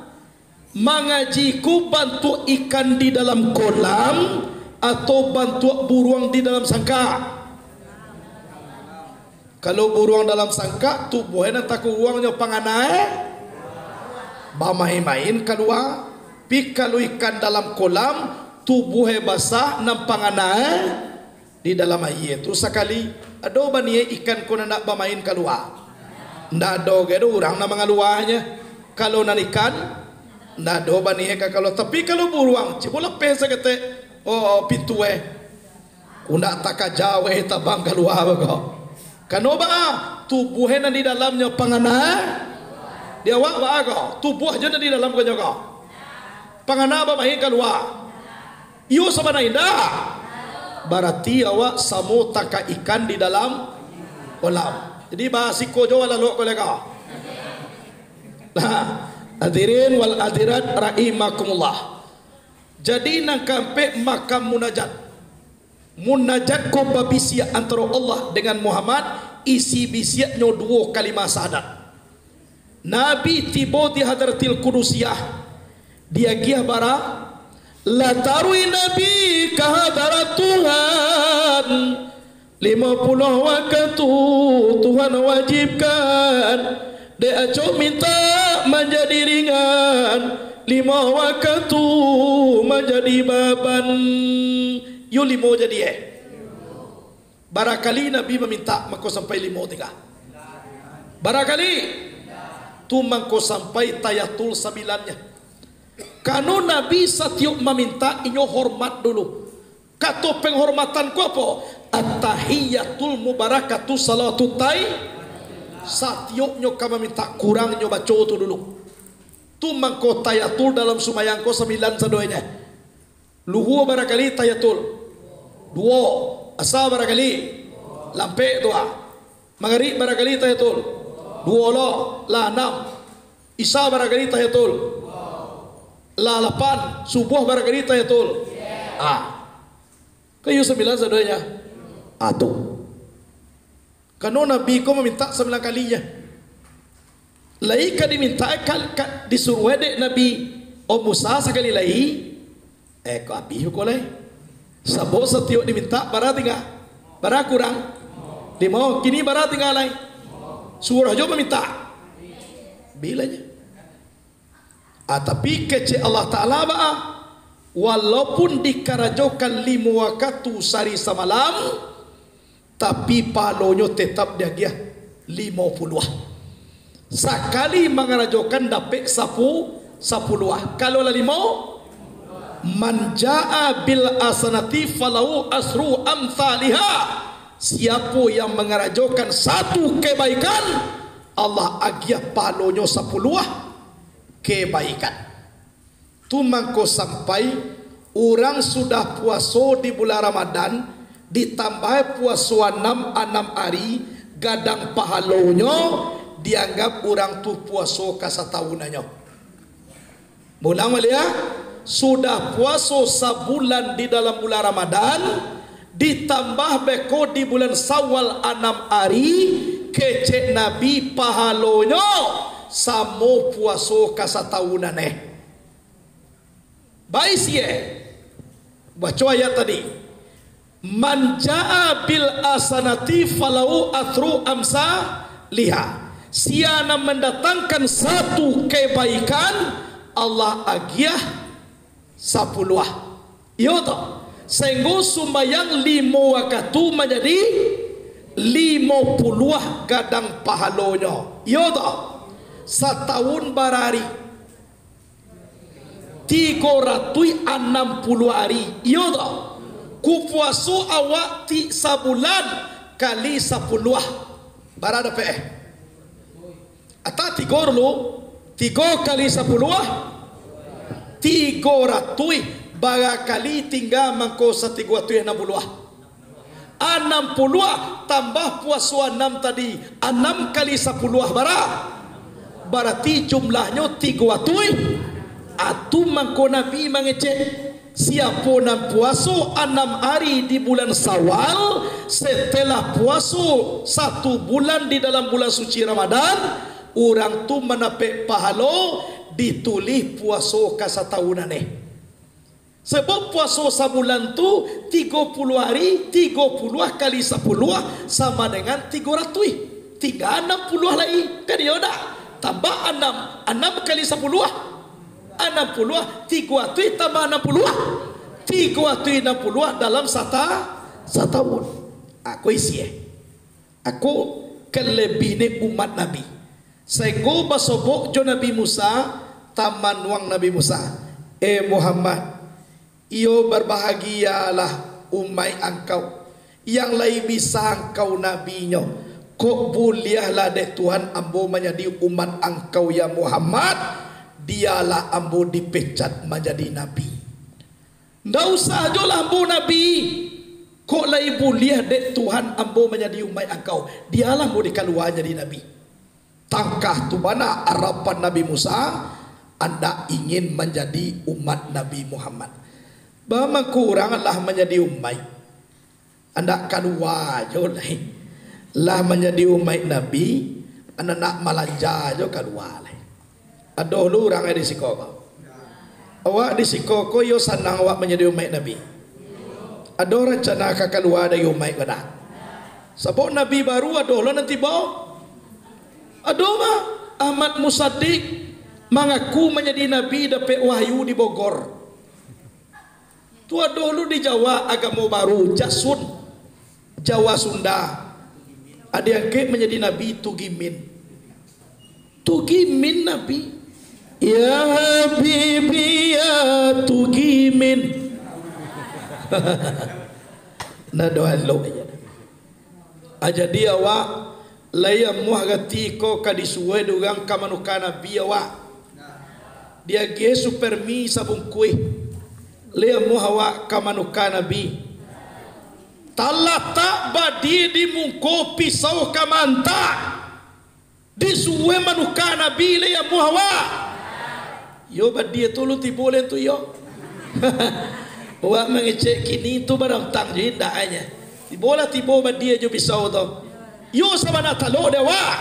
Mangaji ko bantuak ikan di dalam kolam atau bantuak buruang di dalam sangkak? Kalau buruang dalam sangkak, tubuah e nan takuruangnyo pangana e bamain-main kalua. Pi kalau ikan dalam kolam, tubuah e basah nan pangana e di dalam aia tu sakali. Ado baniaik ikan ko nan nak bamain kalua? Ndak ado gai do urang nan mangaluanyo. Kalau nan ikan, ndak ado baniaik ka kalua. Tapi kalau buruang, cubo lapeh saketek, oh, pintu e. Undak takaja weh tabang kalua beko. Kano baa, tubuah e nan di dalamnyo pangana e di awak baa ko? Tubuah jo nan di dalam ko nyo ko. Pangana bamain kalua. Iyo sabana indak? Barati awak samo tangkak ikan di dalam kolam. Jadi basiko jo lalok ko leka. Nah, hadirin wal hadirat rahimakumullah. Jadi nan kaampek makam munajat. Munajat ko babisiak antaro Allah dengan Muhammad, isi bisiaknyo duo kalimah syahadat. Nabi tibo di Hadratil Qudusiah, diagiah bara, lah taruih Nabi ka hadarat Tuhan. Limo puluah wakatu Tuhan wajibkan, dek acok mintak manjadi ringan, limo wakatu manjadi baban. Yo limo jadi, eh. Barakali Nabi mamintak, mako sampai limo tingga. Barakali. Tu mangko sampai tayatul sabilannyo. Kano Nabi satiok mamintak, inyo hormat dulu. Kato penghormatan ko apo? At-tahiyyatul mubarakatu salatut tay-, satioknyo ka mamintak, kurangnyo baco tu dulu. Tu mangko tahiyatul dalam sumbayang ko sambilan sadonyo. Luhua barakali tahiyatul? Duo. Asa barakali? Lampek tu ah. Magarib barakali tahiyatul? Duo lo, lah anam. Isya barakali tahiyatul? Lah lapan. Subuah barakali tahiyatul? Ah. Kayu sambilan sadonyo. Ah, tu. Kano Nabi ko mamintak sambilan kalinyo. Lai ka dimintak, ka, ka disuruah dek Nabi, "Oh Musa, sakali lai." Eh, ko abih ko lai. Sabab satiok dimintak, bara tingga? Bara kurang? Limo. Kini bara tingga lai? Suruah jo mamintak. Bilanyo. Ah, tapi kecek Allah Ta'ala baa? Walaupun dikarajokan limo wakatu sari samalam, tapi pahalonyo tetap diagiah limo puluah. Sakali mangarajokan dapek sapu-, sapuluah. Kalau lah limo, "Man jaa bil hasanati falahu asru amsaliha." Siapo yang mangarajokan satu kebaikan, Allah agiah pahalonyo sapuluah kebaikan. Tu mangko sampai urang sudah puaso di bulan Ramadan, ditambahi puaso anam, anam ari, gadang pahalonyo, dianggap urang tu puaso ka satahunannyo. Mulang baliak, sudah puaso sabulan di dalam bulan Ramadan, ditambah beko di bulan Syawal anam ari, kecek Nabi pahalonyo samo puaso ka satahun aneh. Baisie. Baco ayat tadi. "Man jaa bil hasanati falahu asru amsaliha." Sia nan mandatangkan satu kebaikan, Allah agiah sapuluah. Iyo toh? Sainggo sumbayang limo wakatu manjadi limo puluah gadang pahalonyo. Iyo toh? Satahun bara ari? Tigo ratuih anam puluah ari. Iyo toh? Ku puaso awak ti sabulan kali sapuluah. Bara dapek eh? Atau tigo dulu, tigo kali sapuluah, tigo ratuih, barakali tingga mangko satigo ratuih anam puluah. Anam puluah tambah puaso anam tadi, anam kali sapuluah bara? Barati jumlahnyo tigo ratuih. Atu mangko Nabi mangecek. Siapo nan puaso anam ari di bulan Syawal, setelah puaso satu bulan di dalam bulan suci Ramadan, urang tu mandapek pahalo ditulih puaso ka satahun aneh. Sebab puaso sabulan tu tigo puluah ari, tigo puluah kali sapuluah sama dengan tigo ratuih. Tingga anam puluah lai. Kan iyo ndak? Tambah anam, anam kali sapuluah. Anam puluah, tigo ratuih tambah anam puluah. Tigo ratuih anam puluah dalam sata-, satahun. Ako isi eh. Ako kalebih ni umat Nabi. Sainggo basobok jo Nabi Musa, tamanuang Nabi Musa. Eh Muhammad, iyo barbahagialah umaik angkau, yang lai bisa angkau nabinyo. Kok buliahlah dek Tuhan ambo manjadi umat angkau, ya Muhammad, bialah ambo dipecat manjadi nabi. Ndak usah jolah ambo nabi. Kok lai buliah dek Tuhan ambo manjadi umaik angkau, bialah ambo dikalua jadi nabi. Tangkah tu bana arapan Nabi Musa, andak ingin manjadi umat Nabi Muhammad. Bamangko urang lah manjadi umaik, andak kalua jo lai. Lah manjadi umaik Nabi, andak nak malanja jo kalua lai. Ado lu urang di siko ko? Awak di siko ko iyo sanang awak manjadi umaik Nabi? Ado rancana ka kalua dari umaik ko ndak? Sabab nabi baru ado lo nan tibo? Ado mah, Ahmad Musaddiq mangaku manjadi nabi dapek wahyu di Bogor. Tu ado lu di Jawa agamo baru, Jasun, Jawa Sunda. Diangkek manjadi nabi Tugimin. Tugimin nabi. Ya Habibi ya Tugimin. Nah, doa lo aja. Ah, jadi awak lai amuah gati ko ka disuwai dek urang ka manuka nabi awak. Diagiah Supermi sabungkuih, lai amuah awak ka manuka nabi. Talatak badie di muko pisau ka maantak. Disuwai manuka nabi lai amuah awak. Yo, badie tu lu tibo lai tu yo. Awak mangecek kini tu barantang jo indak ai nyo. Tibolah tibo badie jo pisau tu. Yo sabana talok dek awak.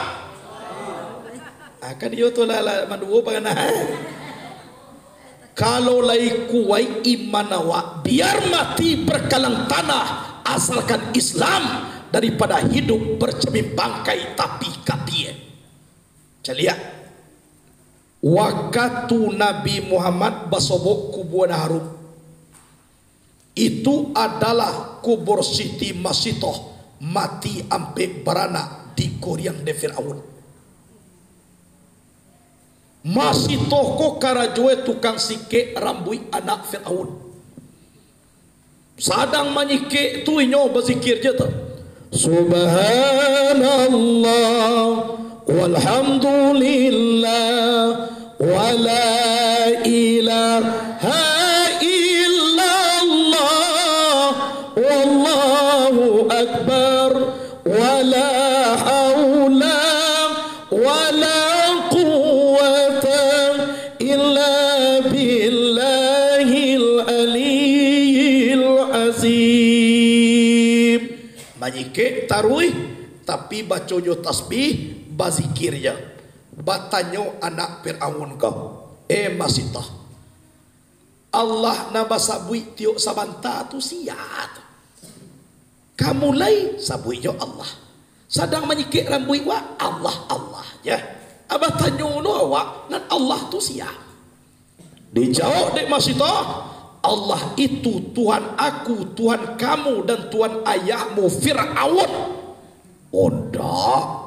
Ah, kan iyo tu lah, lah manduo pangana. Kalau lai kuwaik iman awak, biar mati berkalang tanah, asalkan Islam, daripada hidup bercermin bangkai tapi kapie. Caliak. Wakatu Nabi Muhammad basobok kubua nan harum, itu adalah kubur Siti Masitoh, mati ampek baranak digoriang dek Firaun. Masitoh ko karajoe tukang sikek rambuik anak Firaun. Sadang manyikek tu inyo bazikir je tu. Subhanallah, walhamdulillah, wala ilaha illallah, wallahu akbar, wala haula wala quwwata illa billahil aliyyil azim. Manyikek taruih, tapi baco jo tasbih, bazikir je. Batanyo anak Firaun ko, "Eh, Masitoh, Allah nan basabuik tiok sabanta tu sia tu?" Ka mulai sabuik jo Allah. Sadang manyikek rambuik wak, Allah, Allah, je. Abah tanyo lo awak, nan Allah tu sia? Dijawab dek Masitoh, Allah itu Tuhan aku, Tuhan kamu, dan Tuhan ayahmu Firaun. Ondak.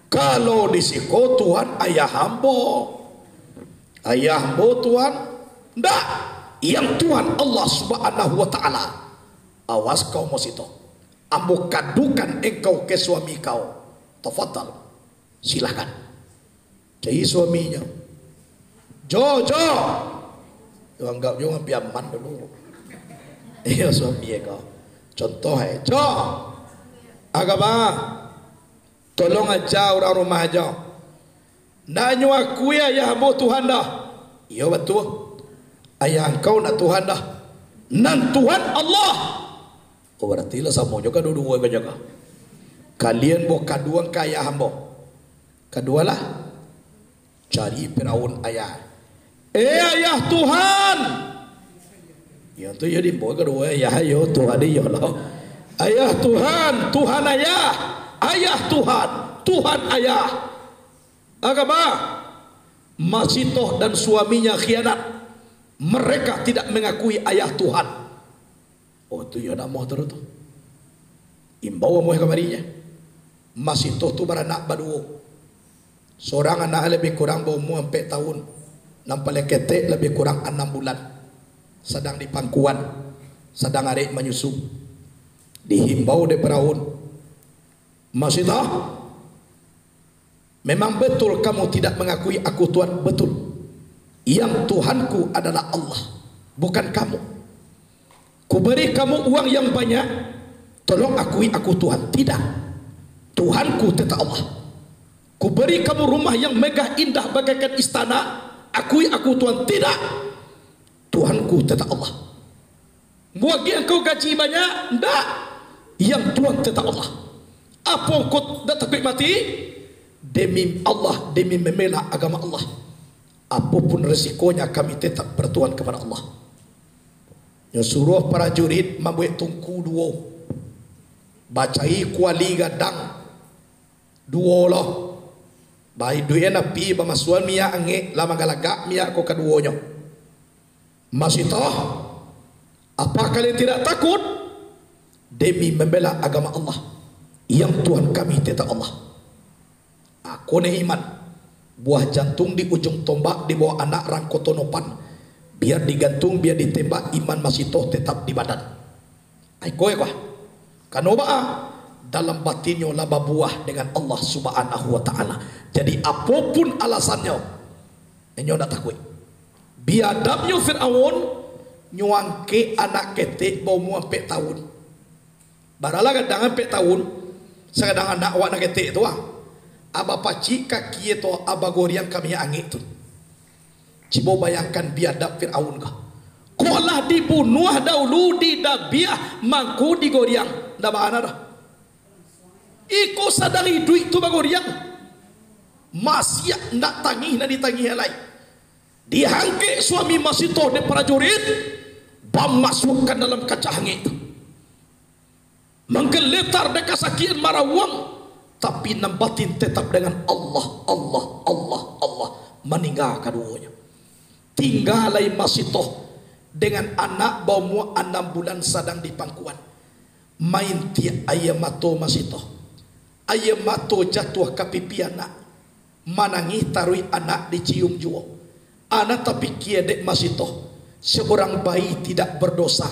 Kalau di siko Tuhan ayah ambo. Ayah ambo Tuhan? Ndak. Yang Tuhan Allah Subhanahu wa Ta'ala. Awas kau Masitoh. Ambo kadukan engkau ke suami kau. Tafadhal. Silahkan. Cari suaminyo. Jo, jo. Yo, anggap jo urang Piaman dulu. Iyo, suami kau. Contoh, eh. Jo. Agama. Tolong aja urang rumah jo. Ndak nyo akui ayah ambo Tuhan doh. Iyo, batua. Ayah angkau ndak Tuhan doh. Nan Tuhan Allah. Oh, barati lah samo jo kaduo-duo ko jaga. Kalian ambo kaduan ka ayah ambo. Kadualah. Cari Firaun ayah. Eh, ayah Tuhan. Yo tu yo diimbau kaduo ayah yo, Tuhan iyo lah. Ayah Tuhan, Tuhan ayah. Ayah Tuhan, Tuhan ayah. Agama. Masitoh dan suaminya khianat. Mereka tidak mengakui ayah Tuhan. Oh, tu yo namo tu, tu. Imbau amuah kamari nyo. Masitoh tu baranak baduo. Sorang anak labiah kurang baumua ampek taun, nan paliang ketek labiah kurang anam bulan. Sadang di pangkuan, sadang arek manyusu. Dihimbau dek Firaun, Masitoh, memang betul kamu tidak mengakui aku Tuhan? Betul. Yang Tuhanku adalah Allah, bukan kamu. Kuberi kamu uang yang banyak, tolong akui aku Tuhan. Tidak. Tuhanku tetap Allah. Kuberi kamu rumah yang megah indah bagaikan istana, akui aku Tuhan. Tidak. Tuhanku tetap Allah. Muagiah engkau gaji banyak? Ndak. Yang Tuhan tetap Allah. Apo engkau ndak takuik mati? Demi Allah, demi membela agama Allah. Apopun resikonya, kami tetap bertuhan kepada Allah. Nyo suruah prajurit mambuek tungku duo. Bacai kuali gadang duo lo. Baiduikan api, bamasuakan minyak angek, lah manggalagak minyak ko kaduonyo. Masitoh, apakah kalian tidak takut? Demi membela agama Allah, yang Tuhan kami tetap Allah. Ako neh iman. Buah jantung di ujung tombak di bawah anak rangko tonopan. Biar digantung, biar ditembak, iman Masitoh tetap di badan. Ai ko, ai ko. Kano baa? dalam batinnyo lah babuah dengan Allah Subhanahu wa Ta'ala. Jadi, apopun alasannyo, inyo ndak takuik. Biadabnyo Firaun, nyo angkek anak ketek baumua ampek taun. Baralah gadang ampek taun, sagadang anak awak nan ketek tu ah. Abah pacik kaki tu, abah goriang ka minyak angek tu. Cubo bayangkan biadab Firaun ko. Kok lah dibunuah daulu, didabiah, mangko digoriang. Ndak bana doh. Iko sadang iduik tu bagoriang. Masiak ndak tangih nan ditangih lai. Diangkek suami masito dek prajurit, bamasuakkan dalam kaca angek tu. Manggeletar dek kasakian marawang, tapi nan batin tetap dengan Allah, Allah, Allah, Allah. Maningga kaduonyo. Tingga lai masito dengan anak baumua anam bulan sadang di pangkuan. Maintiak aia mato masito. Aia mato jatuah ka pipi anak. Manangih taruih anak dicium juo. Anak tapikia dek masito, seorang bayi tidak berdosa,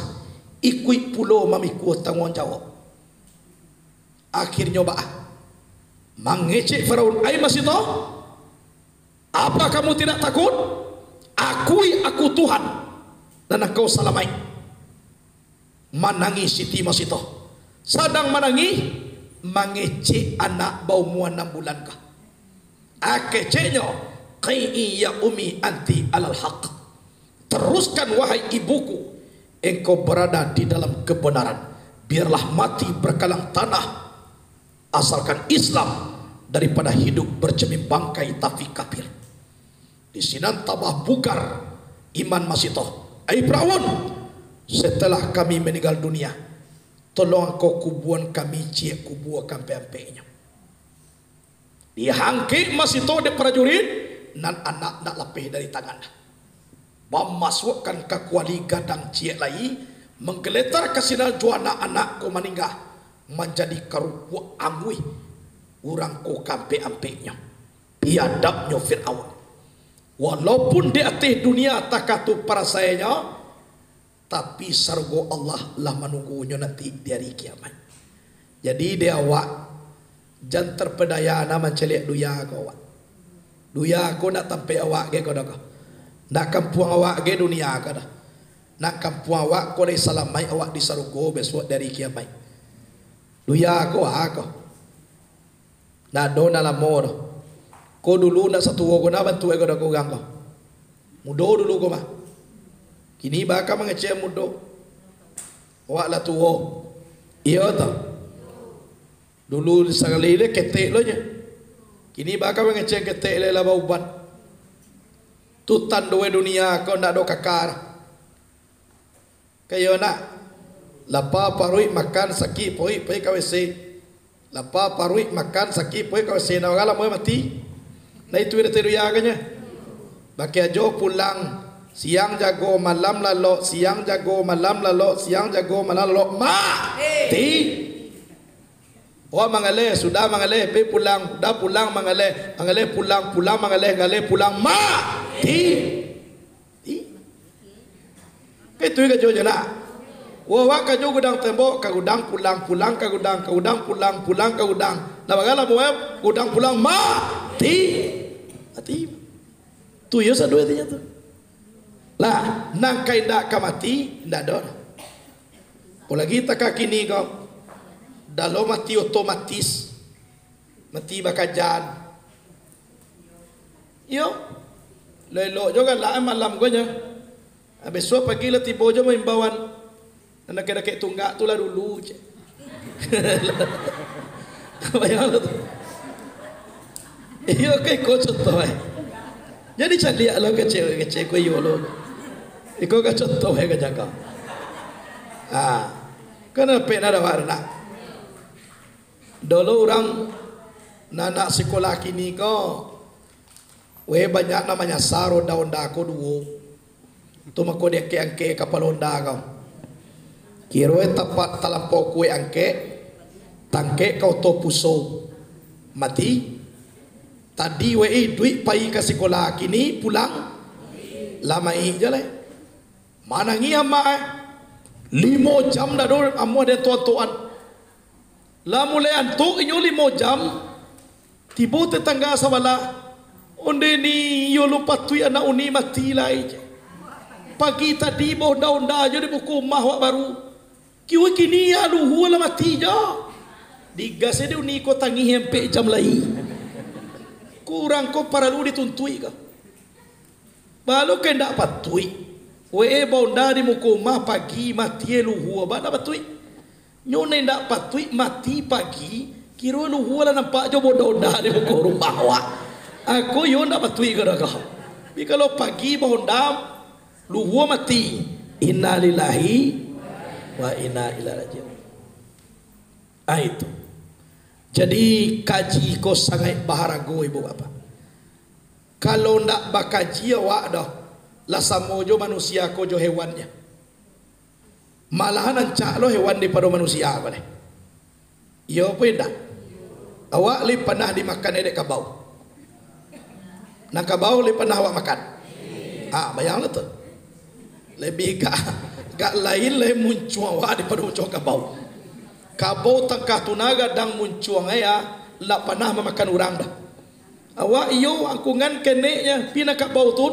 ikuik pulo mamikua tangguang jawab. Akhirnyo baa? Mangecek Firaun, "Ai masito, apa kamu tidak takut? Akui aku Tuhan, dan engkau salamaik." Manangih Siti Masitoh. Sadang manangih, mangecek anak baumua anam bulan ko. Akeceknyo, "Qi'i ya umi anti alal haq." Teruskan, wahai ibuku, engkau berada di dalam kebenaran. Biarlah mati berkalang tanah, asalkan Islam, daripada hidup bercermin bangkai tapi kafir. Di sinan tabah bugar iman Masitoh. "Ai Firaun, setelah kami meninggal dunia, tolong angkau kubuan kami ciek kubua ka ampek-ampeknyo." Diangkek Masitoh dek prajurit, nan anak ndak lapeh dari tangan. Bamasuakkan ka kuali gadang ciek lai, manggeletar ka sinan jo anak-anak ko maningga, manjadi karupuak anguih urang ko ka ampek-ampeknyo. Biadabnyo Firaun. Walaupun di ateh dunia takatu parasainyo, tapi sarugo Allah lah manunggunyo nanti di ari kiamaik. Jadi, dek awak, jan terpedaya na mancaliak dunia ko awak. Dunia ko ndak tampek awak ge ko doh ko. Ndak kampuang awak ge dunia ko doh. Ndak kampuang awak ko lai salamaik awak di sarugo bisuak di ari kiamaik. Dunia ko a ko. Ndak ado nan lamo doh. Ko dulu ndak satuo ko na bantuak ko doh ko urang ko. Mudo dulu ko mah. Kini baa ka mangecek mudo. Awak lah tuo. Iyo toh? Dulu sakali le ketek lo nyo. Kini baa ka mangecek ketek le lah bauban. Tu tando dunia ko ndak ado kaka. Kayo nak, lapa paruik makan, sakik paruik, pai ka W C. Lapa paruik makan, sakik paruik, ka W C. Nah, urang lamo mati. Nah, itu ida teh dunia agaknyo. Bakeh ajo pulang, siang jago, malam lalok, siang jago, malam lalok, siang jago, malam lalok, mati. Awak mangaleh, sudah mangaleh, pai pulang, sudah pulang mangaleh, mangaleh pulang, pulang mangaleh, ngaleh pulang, mati. Ih. Kan itu karajo nyo nak. Wah, wah, karajo gudang tembok, ka gudang pulang, pulang ka gudang, ka gudang pulang, pulang ka gudang. Nah, bagalah buah gudang pulang, mati. Mati. Tu yo sado artinyo tu. Lah, nan ka indak ka mati, indak ado. Apolagi takah kini ko, dah lo mati otomatis. Mati bakajan. Iyo. Elok-elok jo galak malam ko nyo. Ah, bisuak pagi lah tibo jo maimbauan. Nan dakek-dakek tunggak tu lah dulu, cek. Bayang lah tu. Iyo, kan iko contoh, eh. Jadi caliak lo kecek-kecek ko iyo lo. Iko kan contoh, eh, ka jaga. Ah. Kan pernah dah nak. Dulu urang nan nak sikolah kini ko, weh, banyak nan manyasa roda onda ko duo. Tu mako diangkek-angkek kapalo onda ko. Kiro tapat talampau kuek angkek, tangkek ka oto puso. Mati. Tadi weh iduik pai ka sikolah, kini pulang. Lah mayik je lai. Manangih amak, eh. Limo jam dah do amuah den tuan-tuan. Lah mulai antok inyo limo jam, tibo tetangga sabalah, "Onde ni, iyo lo patuik anak uni mati lai," cek. "Pagi tadi baonda-onda jo di muko umah awak baru. Kiyo kini, ya, luhua lah mati jo." Digas dek uni ko tangih ampek jam lai. Kurang ko paralu dituntuik ko. Balo ka indak patuik. Wee baonda di muko umah pagi, mati e luhua, ba indak patuik. Nyo nan indak patuik mati pagi, kiro luhua lah nampak jo baonda-onda di muko rumah awak. Ako iyo indak patuik ko doh ko. Tapi kalau pagi baonda, luhua mati, innalillahi wa inna ilaihi raji'un. Ah, itu. Jadi, kaji ko sangaik baharago, ibu bapak. Kalau ndak bakaji awak doh, lah samo jo manusia ko jo hewannyo. Malahan rancak lo hewan daripado manusia ko deh. Iyo apo indak? Awak lai panah dimakan dek kabau? Nan kabau lai panah awak makan? Ah, bayanglah tu. Labiah gak, gak lain lai muncuang awak daripado muncuang kabau. Kabau tangkah tuna gadang muncuang ai, ah, ndak panah mamakan urang doh. Awak iyo angkungan keneknyo, pi nan kabau tu,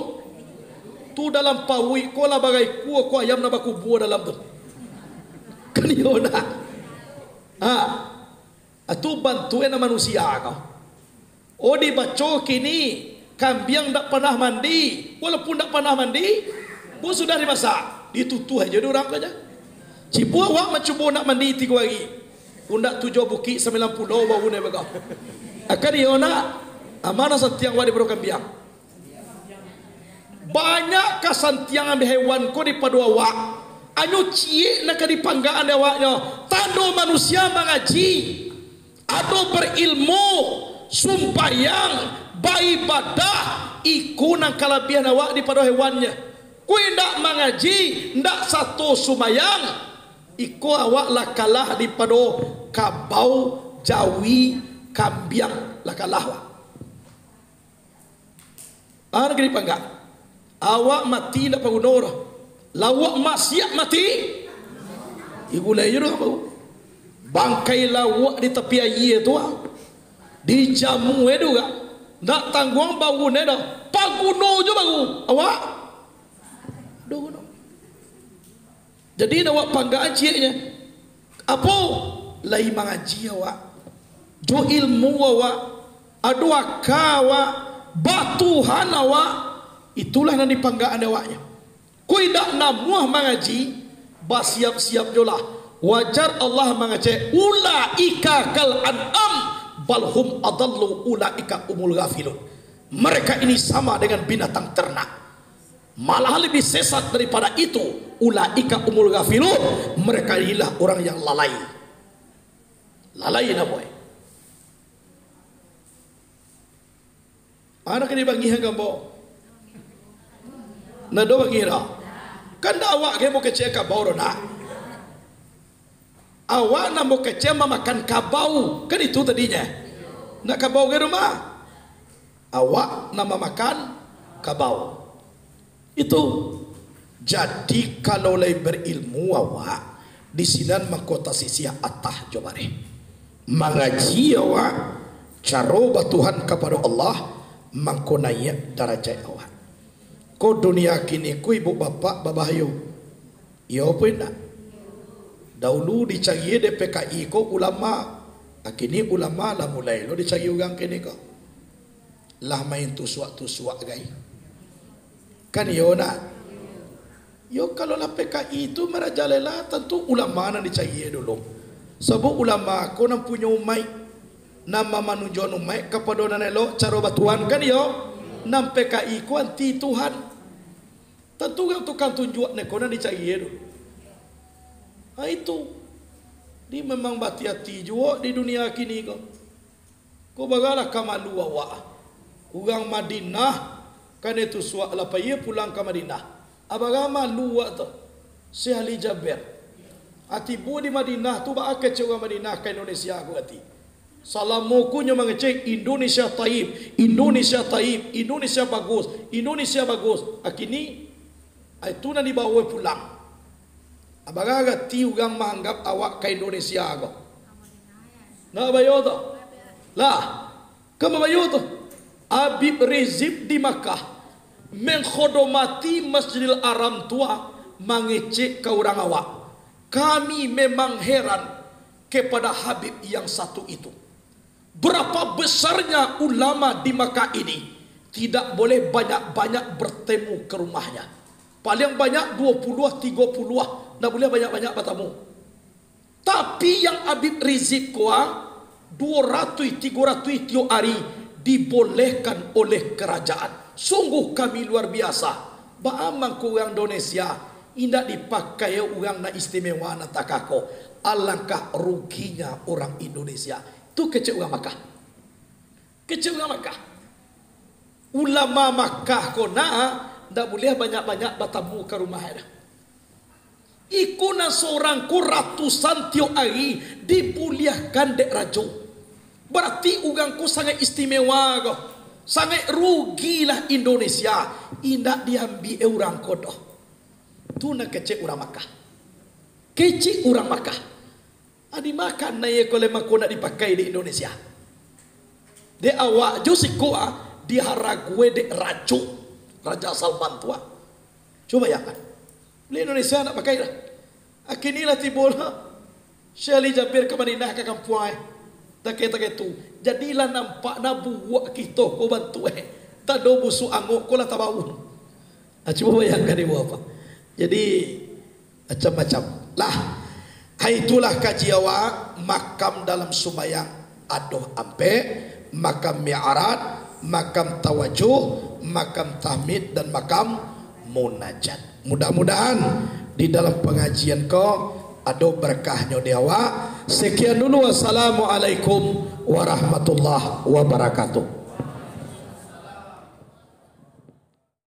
tu dalam paruik ko lah baraikua ko ayam nan bakubua dalam tu. Kan iyo ndak? Ha. Atu bantuak nan manusia ko. Oh, dibaco kini, kambiang ndak panah mandi, walaupun ndak panah mandi, pun sudah dimasak, ditutuah aja dek urang ko ja. Cibo awak mancubo nak mandi tigo hari, Pundak Tujuah Bukik Sambilan Pulau baru nyo bagah. Akan iyo nak, amanah santiang awak daripado kambiang. Banyak kasantiangan hewan ko daripado awak. Anyo ciek nan ka dipanggaan dek awaknyo. Tando manusia mangaji, ado barilmu, sumbayang, baibadah, iko nan kalabiahan awak daripado hewannyo. Kok indak mangaji, indak sato sumbayang, iko awak lah kalah daripado kabau, jawi, kambiang, lah kalah awak. Anak dipangga. Awak mati indak paguno doh. Lauak maksiat mati, digulai jo doh, bau. Bangkai lauak di tapi aia tu, ah. Dijamu e tu gak. Ndak tangguang bau ne doh. Paguno jo bau. Awak? Doh guno. Jadi, nan awak panggaan cieknyo, apo? Lai mangaji awak, jo ilmu awak, ado aka awak, batuhan awak, itulah nan dipanggaan awaknyo. Kok indak namuah mangaji, basiap-siap jolah. Wajar Allah mangecek, "Ulaika kal an'am, bal hum adallu, ulaika humul ghafilun." Mereka ini sama dengan binatang ternak. Malah lebih sesat daripada itu, ulaika humul ghafilun, mereka inilah orang yang lalai. Lalai namuah. Anak ini bangih kan, Bo? Nah, do bangih dah. Kan ndak awak ke mau kecek kabau doh, nak? Awak nan bakecek mamakan kabau, kan itu tadinyo. Nak kabau ka rumah? Awak nan mamakan kabau. Itu. Jadi, kalau lai barilmu awak, di sinan mangko tasisiah atah jo bareh. Mangaji awak, caro batuhan kapado Allah, mangko naiak darajat awak. Ko dunia kini ko, ibu bapak, babahayo. Iyo apo indak? Daulu dicari dek P K I ko ulama. Kini ulama lah mulai lo dicari urang kini ko. Lah main tusuak-tusuak gai. Kan iyo nak? Yo, kalau lah P K I tu marajalela, tantu ulama nan dicari dulu. Sabab ulama ko nan punyo umaik, nan mamanunjuakan umaik kapado nan elok caro batuhan, kan iyo? Nan P K I ko anti Tuhan. Tantu urang tukang tunjuak neko nan dicari tu. Ha, itu. Jadi memang bahati-hati juo di dunia kini ko. Ko baralah ka malu awak. Urang Madinah, kan itu suak lah pai pulang ka Madinah. A, bara malu awak tu. Syekh Ali Jaber. A, tibo di Madinah tu, baa kecek urang Madinah ka Indonesia ko ati. Salamo ko nyo mangecek, "Indonesia taib, Indonesia taib, Indonesia bagus, Indonesia bagus." A, kini, a, itu nan dibawo pulang. A, bara arati urang maanggap awak ka Indonesia ko? Nak bayo tu? Lah, ka bayo tu? Habib Rizik di Makkah mengkhodomati Masjidil Haram tu, mangecek ka urang awak. Kami memang heran kepada Habib yang satu itu. Berapa besarnya ulama di Makkah ini, tidak boleh banyak-banyak bertemu ke rumahnya. Paling banyak dua puluh, tiga puluh, ndak boleh banyak-banyak bertemu. Tapi yang Habib Rizik ko, dua ratus, tiga ratus tiok ari dibolehkan oleh kerajaan. Sungguh kami luar biasa. Baa mangko urang Indonesia indak dipakai urang nan istimewa, nan takah ko. Alangkah ruginya orang Indonesia. Tu kecek urang Makkah. Kecek urang Makkah. Ulama Makkah ko nah, ndak buliah banyak-banyak batamu ka rumah dah. Iko nan sorang ko ratusan tiok ari dibuliahkan dek rajo. Barati urang ko sangaik istimewa ko. Sangaik rugilah Indonesia. Indak diambiak urang ko doh. Tu nan kecek urang Makkah. Kecek urang Makkah. Adi makan na ye ko lai mangko nak dipakai di Indonesia. Dek awak jo siko ah, diharagoi dek rajo, Raja Salman tu ah. Cubo bayangkan. Di Indonesia nak pakai lah. Akini lah tibo lah. Syekh Ali Jabir ka Madinah ka kampuang eh. Takai-takai tu. Jadi lah nampak nah buruak kito ko bantuak eh. Tado busuak angok ko lah tabau. Ah, cubo bayangkan ibu apa. Jadi macam-macam lah. Itulah kaji awak, makam dalam sumbayang ado ampek, makam mi'raj, makam tawajuh, makam tahmid, dan makam munajat. Mudah-mudahan di dalam pangajian ko ado berkahnyo di awak. Sekian dulu, wassalamualaikum warahmatullahi wabarakatuh.